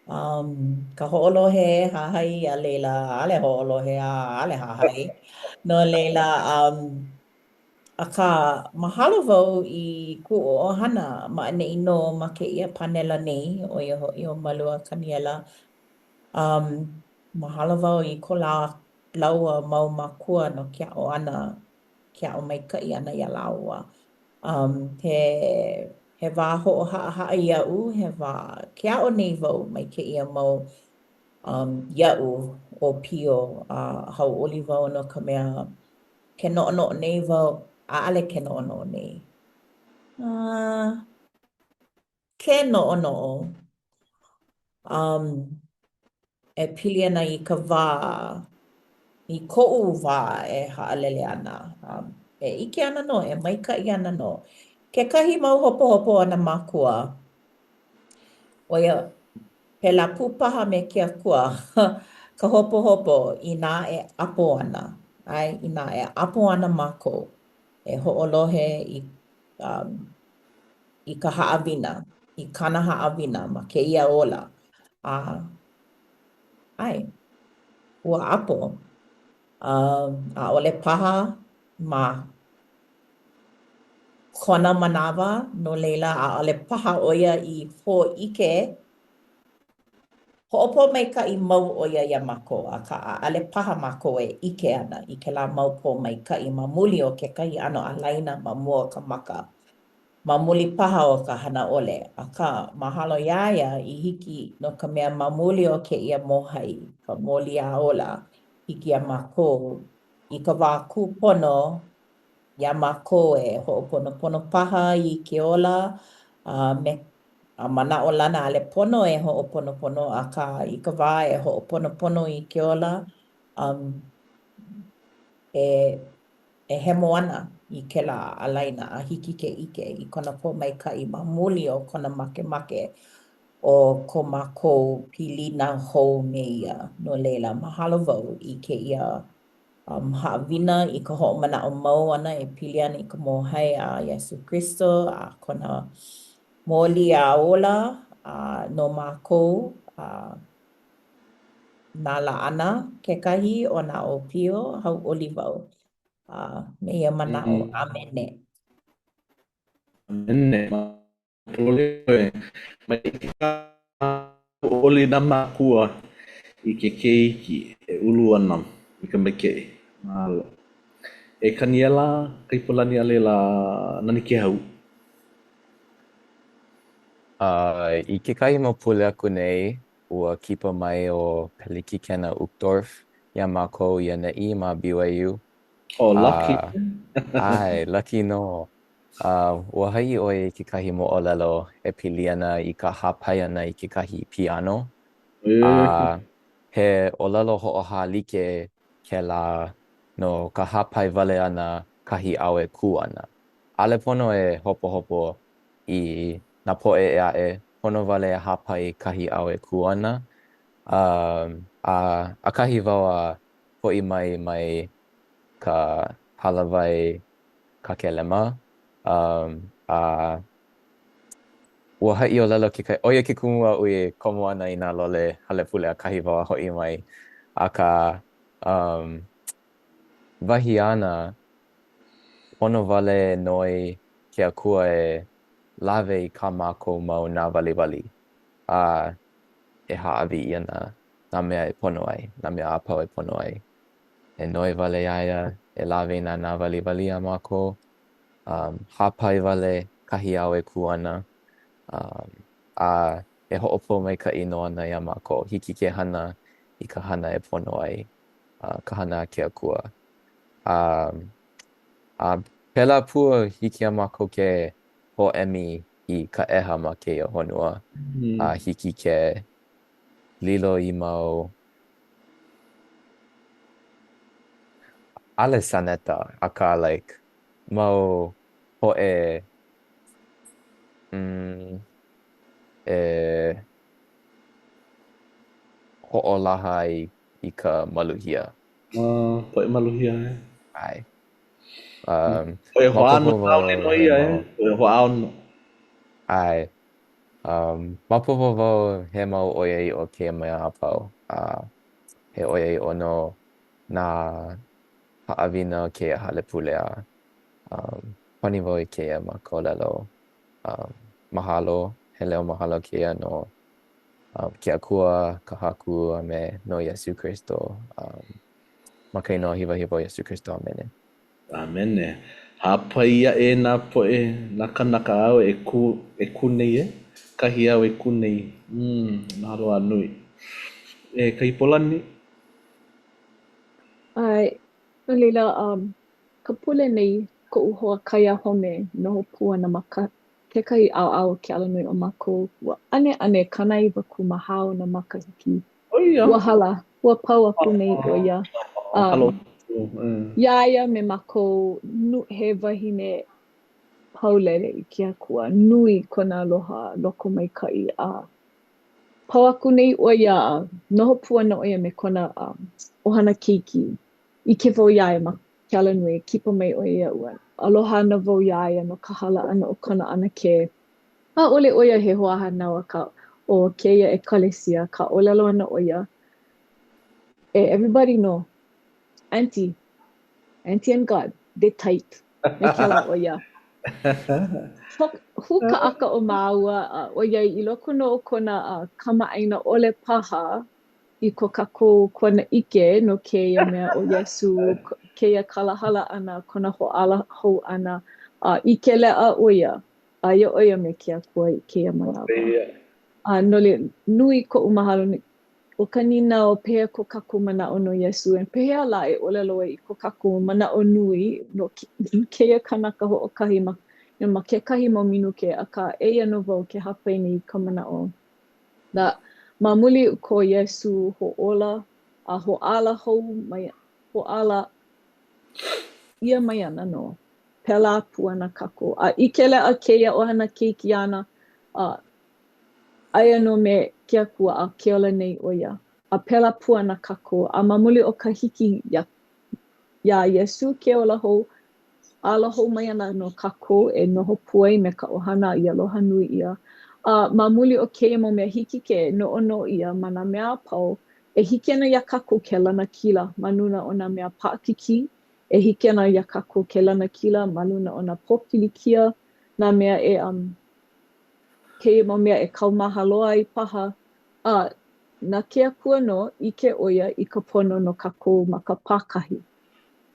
um, ka hoʻolohe, hahai, a laila, ʻaʻole hoʻolohe, a ʻaʻole hahai. No laila, um, Akā, mahalo wau i kuʻu ʻohana ma ʻaneʻi nō ma kēia pānela nei, ʻo ia hoʻi ʻo Malua Kaniela. Um, mahalo wau i ko lā, lāua mau mākua no ke aʻo ʻana, ke aʻo maikaʻi ʻana iā lāua. Um, he, he wā hoʻohaʻahaʻa iaʻu, he wā ke aʻo nei wau mai kēia mau um, iaʻu ʻōpio a hauʻoli wau no ka mea Ke noʻonoʻo nei wau, ʻaʻole ke noʻonoʻo nei. Uh, ke noʻonoʻo um, e pili ana i ka wā, i koʻu wā e haʻalele ana. Um, e ʻike ana nō, e maikaʻi ana nō. Kekahi mau hopohopo o nā mākua, ʻo ia, Pēlā pū paha me ke Akua, ka hopohopo inā e ʻapo ana, ʻae, inā e ʻapo ana mākou e hoʻolohe i, um, i ka haʻawina, i kāna haʻawina ma kēia ola, a ʻae, ua ʻapo, um, ʻaʻole paha ma kona manawa, no laila ʻaʻole paha ʻo ia i hōʻike Hoʻopōmaikaʻi mau ʻo ia iā mākou, akā ʻaʻole paha mākou e ʻike ana i kēlā mau pōmaikaʻi ma muli o kekahi ʻano ālaina ma mua o ka maka, ma muli paha o ka hana ʻole. Akā, mahalo iā ia i hiki no ka mea ma muli o kēia mōhai, ka mōliaola, hiki iā mākou i ka wā kūpono iā mākou e hoʻoponopono paha i ke ola a me a manaʻolana ʻaʻole pono e hoʻoponopono, akā i ka wā e hoʻoponopono i ke ola, um, e, e hemo ana i kēlā ālaina a hiki ke ʻike i kona pōmaikaʻi ma muli o kona makemake o ko mākou pilina hou me ia. No laila, mahalo wau i kēia um, haʻawina i ka hoʻomanaʻo mau ʻana e pili ana i ka mōhai a Iesū Kristo a kona mōliaola a no mākou a nā laʻana kekahi o nā ʻōpio, hauʻoli wau a me ia manaʻo, ʻāmene. ʻĀmene. Pololei ʻoe. Maikaʻi ka hauʻoli nā mākua i ke keiki e ulu ana i ka maikaʻi. Mahalo. E Kaniela, Kaipolani a laila Nanikēhau. Uh, i kekahi mau pule aku nei, ua kipa mai ʻo Pelikikena Uchtdorf iā mākou i ʻaneʻi ma BYU. Oh, lucky. A, ʻae, lucky nō. A ua haʻi ʻo ia i kekahi moʻolelo e pili ana i ka hāpai ʻana i kekahi piano. A he ʻōlelo hoʻohālike kēlā no ka hāpai wale ʻana kahi āu e kū ana. ʻAʻole pono e hopohopo i nā poʻe ʻē aʻe, pono wale e hāpai kahi āu e kū ana. A, a ʻakahi wau a hoʻi mai mai ka hālāwai Kakelema, um, a ua haʻi ʻōlelo kekahi, ʻo ia ke kumu aʻu i komo ana i nā lole hale pule ʻakahi wau a hoʻi mai, akā, um, wahi āna, Pono wale e noi ke Akua e lawe i kā mākou mau nāwaliwali, a e hāʻawi ʻia nā, nā mea e pono ai, nā mea a pau e pono ai. E noi wale iā ia e lawe i nā nāwaliwali a mākou, um, hāpai wale kahi āu e kū ana, um, a e hoʻopōmaikaʻi nō ana iā mākou. Hiki ke hana i ka hana e pono ai, uh, ka hana a ke Akua. A, a pēlā pū hiki iā mākou ke hōʻemi i ka ʻeha ma kēia honua, a hiki ke lilo i mau ʻaʻole saneta, akā like mau poʻe mm, e hoʻolaha ai i ka maluhia. Uh, poʻe maluhia, e. ʻAe. Um, Poʻe hoʻāno maopopo kāu wau no he ia, e. mau. Poʻe hoʻāno. ʻAe. Um, maopopo wau he mau ʻoiaʻiʻo kēia mea a pau. A he ʻoiaʻiʻo nō nā haʻawina o kēia hale pule a um, pani wau i kēia ma ka ʻōlelo um, mahalo, he leo mahalo kēia no um, ke Akua, ka Haku, a me no Iesū Kristo. Um, ma ka inoa hiwahiwa o Iesū Kristo, ʻAmene. ʻAmene. Hāpai aʻe nā poʻe, nā kānaka āu e kū, e kū nei, e? Kahi āu e kū nei. Mm, mahalo a nui. E Kaipolani. ʻAe, no laila, um, ka pule nei, koʻu hoa kaiahome noho pū ana ma ka kekahi ʻaoʻao o ke alanui o mākou, ua ʻaneʻane 94 ona makahiki. ʻO ia. Ua hala, ua pau aku nei ʻo ia. Um, iā ia me mākou, nu, he wahine paulele i ke Akua, nui kona aloha lokomaikaʻi a pau aku nei ʻo ia a noho pū ana ʻo ia me kona um, ʻohana keiki. ʻIke wau iā ia ma ke alanui, kipa mai ʻo ia iaʻu. Aloha ana wau iā ia no ka hala ʻana o kona ʻanakē. ʻAʻole ʻo ia he hoahānau akā o kēia ʻekalesia, ka ʻōlelo ana ʻo ia, e everybody know, auntie, auntie and God, they tight. Me kēlā ʻo ia. Hū ka ʻaka o māua, ʻoiai i loko nō o kona kamaʻāina ʻole paha, i ko kākou kuanaʻike no kēia mea ʻo Iesū, kēia kalahala ʻana, kona hoʻāla hou ʻana, a ʻike leʻa ʻo ia, aia ʻo ia me ke Akua i kēia manawa. A no laila, nui koʻu mahalo ʻO ka nīnau, pehea ko kākou manaʻo no Iesū, and pehea lā e ʻōlelo ai i ko kākou manaʻo nui no kēia kanaka hoʻokahi ma, ma kekahi mau minuke, akā, eia nō wau ke hāpai nei i ka manaʻo. Na, ma muli o ko Iesū hoʻōla a hoʻāla hou mai, hoʻāla ʻia mai ana nō, pēlā pū ana kākou. A ʻike leʻa kēia ʻohana keiki āna, a aia nō me ke Akua a ke ola nei ʻo ia. A pēlā pū ana kākou. A ma muli o ka hiki iā, iā Iesū ke ola hou, ʻAla hou mai ana nō kākou e noho pū ai me ka ʻohana i aloha nui ʻia. A ma muli o kēia mau mea, hiki ke noʻonoʻo ʻia ma nā mea a pau, e hiki ana iā kākou ke lanakila ma luna o nā mea paʻakikī, e hiki ana iā kākou ke lanakila ma luna o nā pōpilikia, nā mea e um, kēia mau mea e kaumaha loa ai paha, a na ke Akua nō, ʻike ʻo ia i ka pono no kākou ma ka pākahi.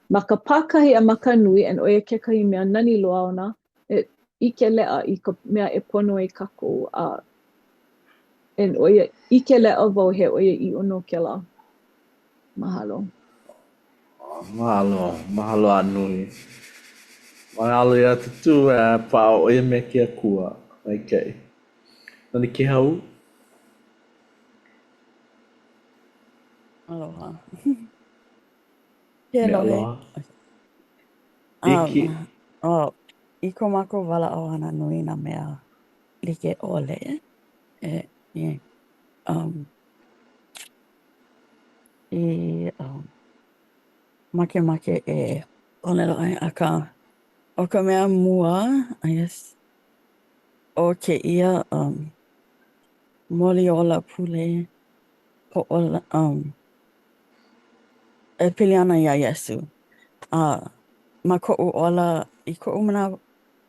Ma ka pākahi a ma ka nui, and ʻo ia kekahi mea nani loa ona, e. ʻike leʻa i ka mea e pono ai kākou a and ʻoia, ʻike leʻa wau he ʻoiaʻiʻo nō kēlā. Mahalo. Mahalo, mahalo a nui. Mahalo iā Tūtū e paʻa ʻo ia me ke Akua. Maikaʻi. Nanikēhau. Aloha. Ke Me lohe. aloha. Hiki. Um, oh, i ko mākou walaʻau ʻana nui nā mea like ʻole. E, e, um, i um, makemake e ʻōlelo ai, akā, ʻo ka mea mua, I guess, ʻo kēia um, moliola pule hoʻola, um, e pili ana iā Iesū. A ma koʻu ola, i koʻu manawa,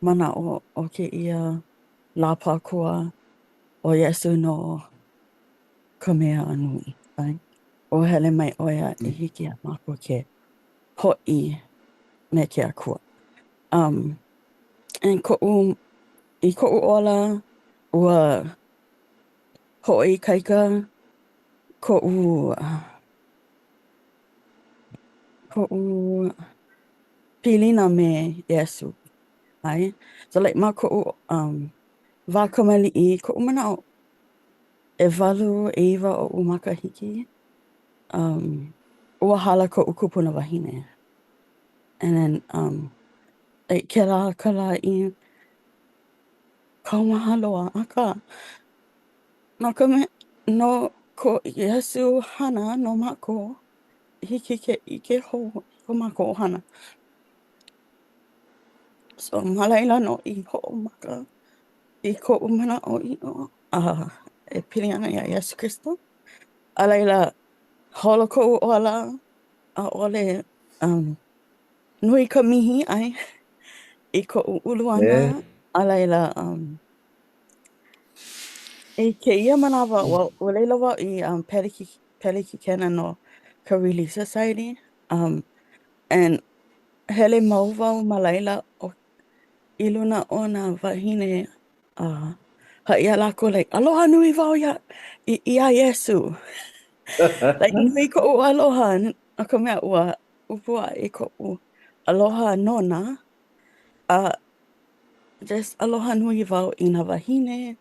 manaʻo o kēia lā pākua, ʻo Iesū nō ka mea nui. ʻAe. Ua hele mai ʻo ia i hiki iā mākou ke hoʻi me ke Akua. Um, and koʻu, i koʻu ola, ua hoʻoikaika koʻu koʻu pilina me Iesū. ʻAe? So like ma koʻu um wā kamaliʻi, koʻu manaʻo ʻewalu, ʻeiwa oʻu makahiki, um, ua hala koʻu kupuna wahine. And then um like kēlā ka lā i kaumaha loa, akā No ka mea, no ko Iesū hana no mākou, hiki ke ʻike hou i ko mākou ʻohana. So ma laila nō i hoʻomaka i koʻu manaʻoʻiʻo a e pili ana iā Iesū Kristo. A laila, holo koʻu ola, ʻaʻole um, nui ka mihi ʻae i koʻu ulu ʻana, a laila um, I kēia manawa, ua, ua laila wau i um, peleki, pelekikena no ka Relief Society. Um, and hele mau wau ma laila o, i luna o nā wāhine uh, haʻi iā lākou, like, aloha nui wau iā, i, iā Iesū. Like, nui koʻu aloha, no ka mea, ua ʻupu aʻe koʻu aloha nona. A Just aloha nui wau i nā wāhine,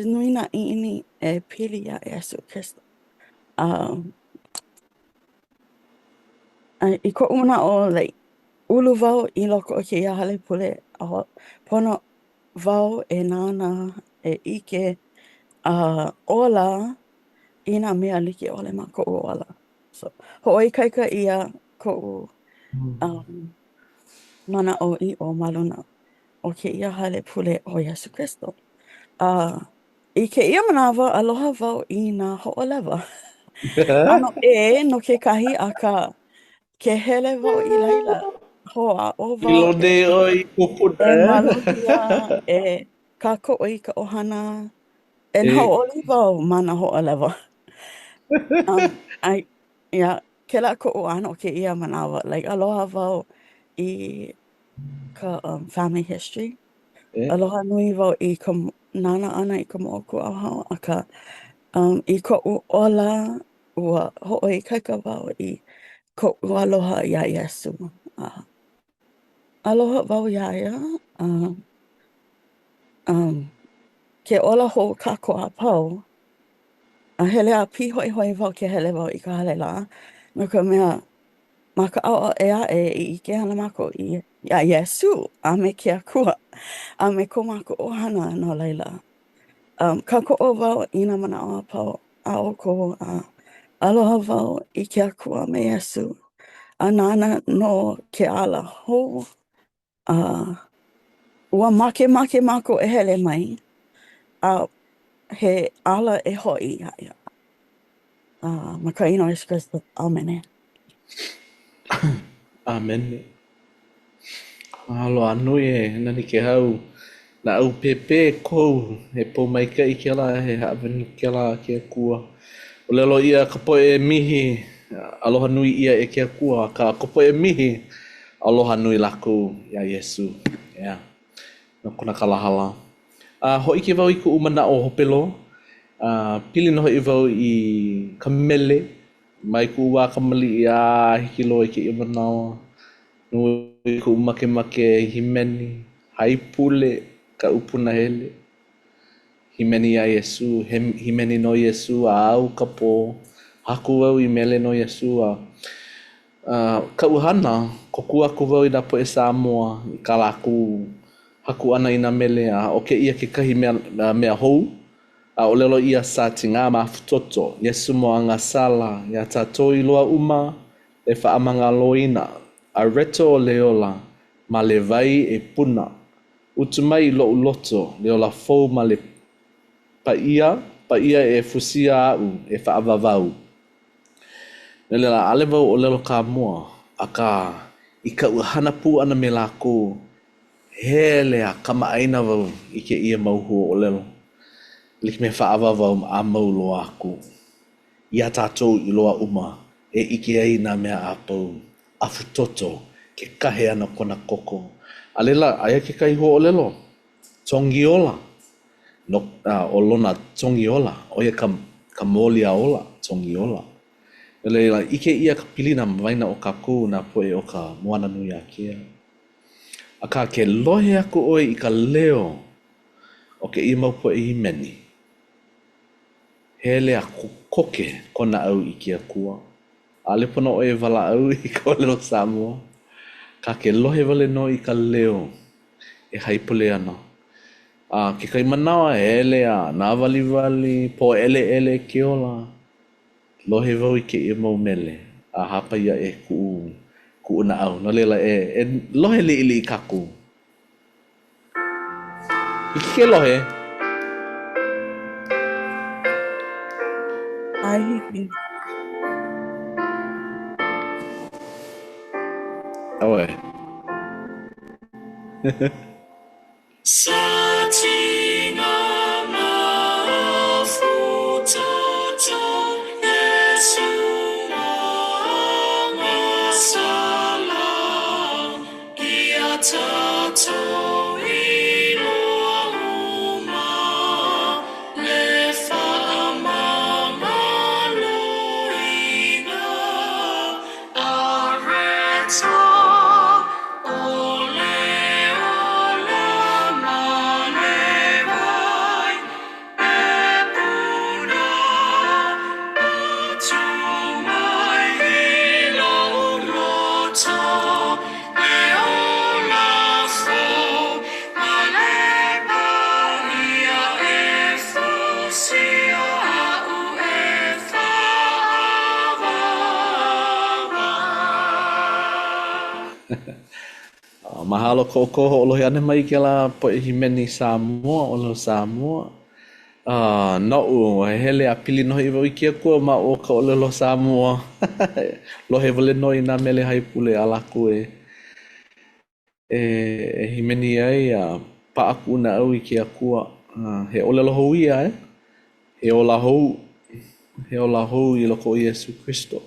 nui nā ʻiʻini e pili iā Iesū Kristo. Um, a i koʻu manaʻo, like, ulu wau i loko o kēia hale pule, a pono wau e nānā, e ʻike, a ola i nā mea like ʻole ma koʻu ola. So, hoʻoikaika ʻia koʻu um, manaʻoʻiʻo ma luna o kēia hale pule o Iesū Kristo. A i kēia manawa, aloha wau i nā hoʻolewa. ʻAno ʻē no kekahi, akā, ke hele wau i laila, hoʻāʻo wau Lilo e, nei ʻoe i kupuna, e eh? maluhia, e kākoʻo i ka ʻohana, e E. hauʻoli wau ma nā hoʻolewa. Um, I, yeah, Kēlā koʻu ʻano kēia manawa, like aloha wau i ka um, family history. E. Aloha nui wau i ka nānā ʻana i ka moʻokūʻauhau, akā um, i koʻu ola, ua hoʻoikaika wau i koʻu aloha iā Iesū. A aloha wau iā ia, a um, ke ola hou kākou a pau, A hele a pīhoihoi wau ke hele wau i ka hale lā, no ka mea, ma ka ʻaoʻao ʻē aʻe e ʻike ana mākou i, iā Iesū a me ke Akua a me ko mākou ʻohana no laila. Um, kākoʻo wau i nā manaʻo a pau a ʻoukou a aloha wau i ke Akua me Iesū a nāna nō ke ala hou A ua makemake mākou e hele mai, a he ala e hoʻi iā ia. A ma ka inoa Iesū Kristo, ʻāmene. ʻĀmene. Mahalo a nui e Nanikēhau. Naʻau pēpē kou, he pōmaikaʻi kēlā, he haʻawina kēlā a ke Akua. ʻŌlelo ʻia ka poʻe mihi, aloha nui ʻia e ke Akua, akā ka poʻe mihi, aloha nui lākou iā Iesū. ʻEā. no kona kalahala. A hōʻike wau i kuʻu manaʻo hope loa, a pili nō hoʻi wau i ka mele mai kuʻu wā kamaliʻi a hiki loa i kēia manawa. Nui kuʻu makemake e hīmeni, haipule kaʻu punahele. Hīmeni iā Iesū, hīmeni no Iesū a ao ka pō. Haku wau i mele no Iesū a a kaʻu hana, kōkua aku wau i nā poʻe Sāmoa i kā lākou haku ʻana i nā mele a ʻo kēia kekahi mea, mea hou a ʻōlelo ʻia sa tiga mafutoto, Iesu mo agasala, ia tatou i loa uma le faamagaloina, areto o le ola, ma le wai e puna. Utu mai i loʻu loto, le ola fou ma le paia, paia e fusia aʻu e faavavau. No laila, ʻaʻole wau ʻōlelo Kāmoa, akā, i kaʻu hana pū ʻana me lākou, hele a kamaʻāina wau i kēia mau huaʻōlelo, like me faʻawāwau a mau loa aku. Iā tātou i loa uma e ʻike ai nā mea a pau, afutoto ke kahe ʻana kona koko. A laila, aia kekahi huaʻōlelo, togiola. No, ʻo lona togiola, ʻo ia ka, ka mōliaola, togiola. No laila, ʻike ʻia ka pilina ma waena o kākou nā poʻe o ka moana nui ākea. Akā, ke lohe aku ʻoe i ka leo o kēia mau poʻe hīmeni, hele a kokoke kou naʻau i ke Akua. ʻAʻole pono ʻoe e walaʻau i ka ʻōlelo Sāmoa, akā ke lohe wale nō i ka leo e haipule ana. A kekahi manawa, hele a nāwaliwali, pōʻeleʻele ke ola. Lohe wau i kēia mau mele a hāpai aʻe kuʻu kuʻu naʻau. No laila, e e lohe liʻiliʻi kākou. Hiki ke lohe? ʻAe, hiki. ʻAue. Mahalo ko ʻoukou hoʻolohe ʻana mai i kēlā poʻe hīmeni Sāmoa, ʻōlelo Sāmoa. Uh, noʻu, hele a pili nō hoʻi wau i ke Akua ma o ka ʻōlelo Sāmoa. Lohe wale nō i nā mele haipule a lākou e e hīmeni ai a paʻa kuʻu naʻau i ke Akua. He ʻōlelo hou ia, eh? He ola hou, he ola hou i loko o Iesū Kristo.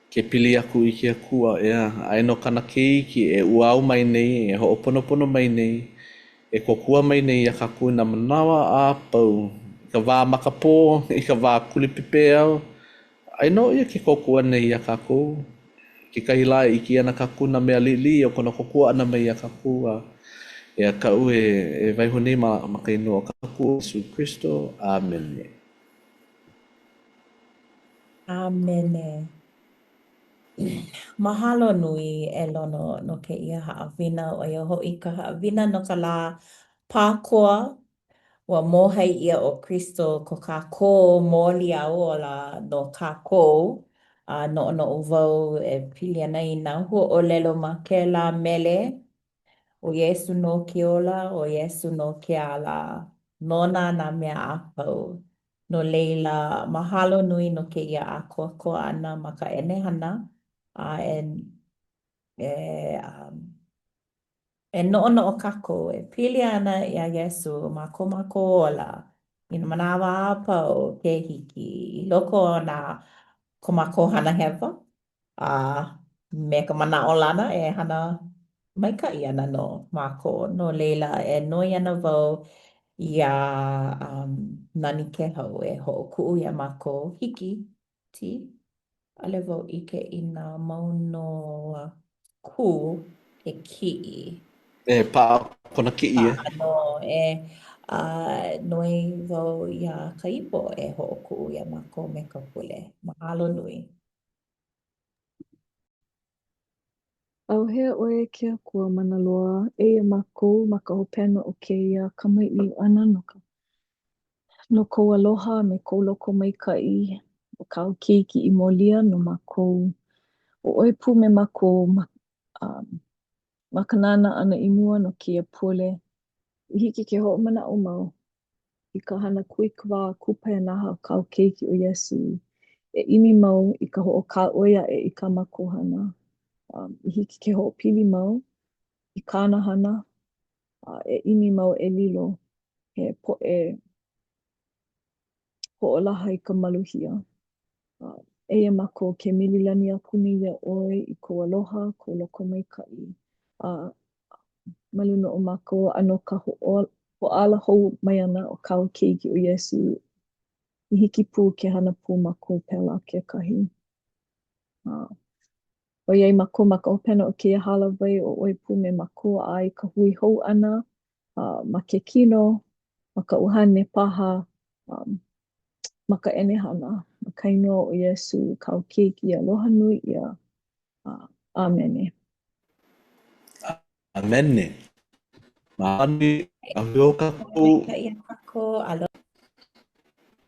Ke pili aku i ke Akua, ʻeā, aia nō kāna keiki e ʻuao mai nei, e hoʻoponopono mai nei, e kōkua mai nei iā kākou i nā manawa a pau, i ka wā makapō, i ka wā kuli pepeiao, Aia nō ia ke kōkua nei iā kākou. Kekahi lā e ʻike ana kākou nā mea liʻiliʻi o kona kōkua ʻana mai iā kākou a eia kaʻu e, e waiho nei ma, ma ka inoa o ka Haku ʻo Iesū Kristo. ʻĀmene. ʻĀmene. Mahalo nui e Lono no kēia haʻawina, ʻo ia hoʻi ka haʻawina no ka lā Pākoa Ua mōhai ʻia ʻo Kristo ko kākou mōliaola no kākou, a noʻonoʻo wau e pili ana i nā huaʻōlelo ma kēlā mele, ʻo Iesū nō ke ola, ʻo Iesū nō ke ala, nona nā mea a pau. No laila, mahalo nui no kēia ʻākoakoa ʻana ma ka ʻenehana, a e, e, um, E noʻonoʻo kākou e pili ana iā Iesū ma ko mākou ola i nā manawa a pau ke hiki i loko o nā ko mākou hana hewa a me ka manaʻolana e hana. maikaʻi ana nō mākou. No laila, e noi ana wau iā um, Nani Kehau e hoʻokuʻu iā mākou. Hiki, T? ʻAʻole wau ʻike inā mau nō a kū ke kiʻi. E paʻa kona kiʻi, e. Paʻa nō, e. A noi wau iā Ka Ipo e hoʻokuʻu iā mākou me ka pule. Mahalo nui. ʻAuhea ʻoe e ke Akua mana loa, eia mākou ma ka hopena o kēia kamaʻilio ʻana no ka no kou aloha a me kou lokomaikaʻi o kāu keiki i molia no mākou. ʻO ʻoe pū me mākou ma, um, ma ka nānā ʻana i mua no kēia pule, i hiki ke hoʻomanaʻo mau i ka hana kūikawā kupaianaha o kāu keiki ʻo Iesū, e ʻimi mau i ka hoʻokāʻoi aʻe i kā mākou hana, um, i hiki ke hoʻopili mau i kāna hana, a e ʻimi mau e lilo he poʻe hoʻolaha i ka maluhia. Uh, eia mākou ke mililani aku nei iā ʻoe i kou aloha, kou lokomaikaʻi, a ma luna o mākou a no ka hoʻāla hou mai ʻana o kāu keiki ʻo Iesū, i hiki pū ke hana pū mākou pēlā kekahi. Uh, ʻoiai mākou ma ka hopena o kēia hālāwai ʻo ʻoe pū me mākou a i ka hui hou ʻana uh, ma ke kino, ma ka ʻuhane paha, um, ma ka ʻenehana, ma ka inoa o Iesū, kāu keiki aloha nui ʻia. Uh, ʻāmene. ʻĀmene. Mahalo nui. A hui hou kākou. Maikaʻi iā kākou. Aloha.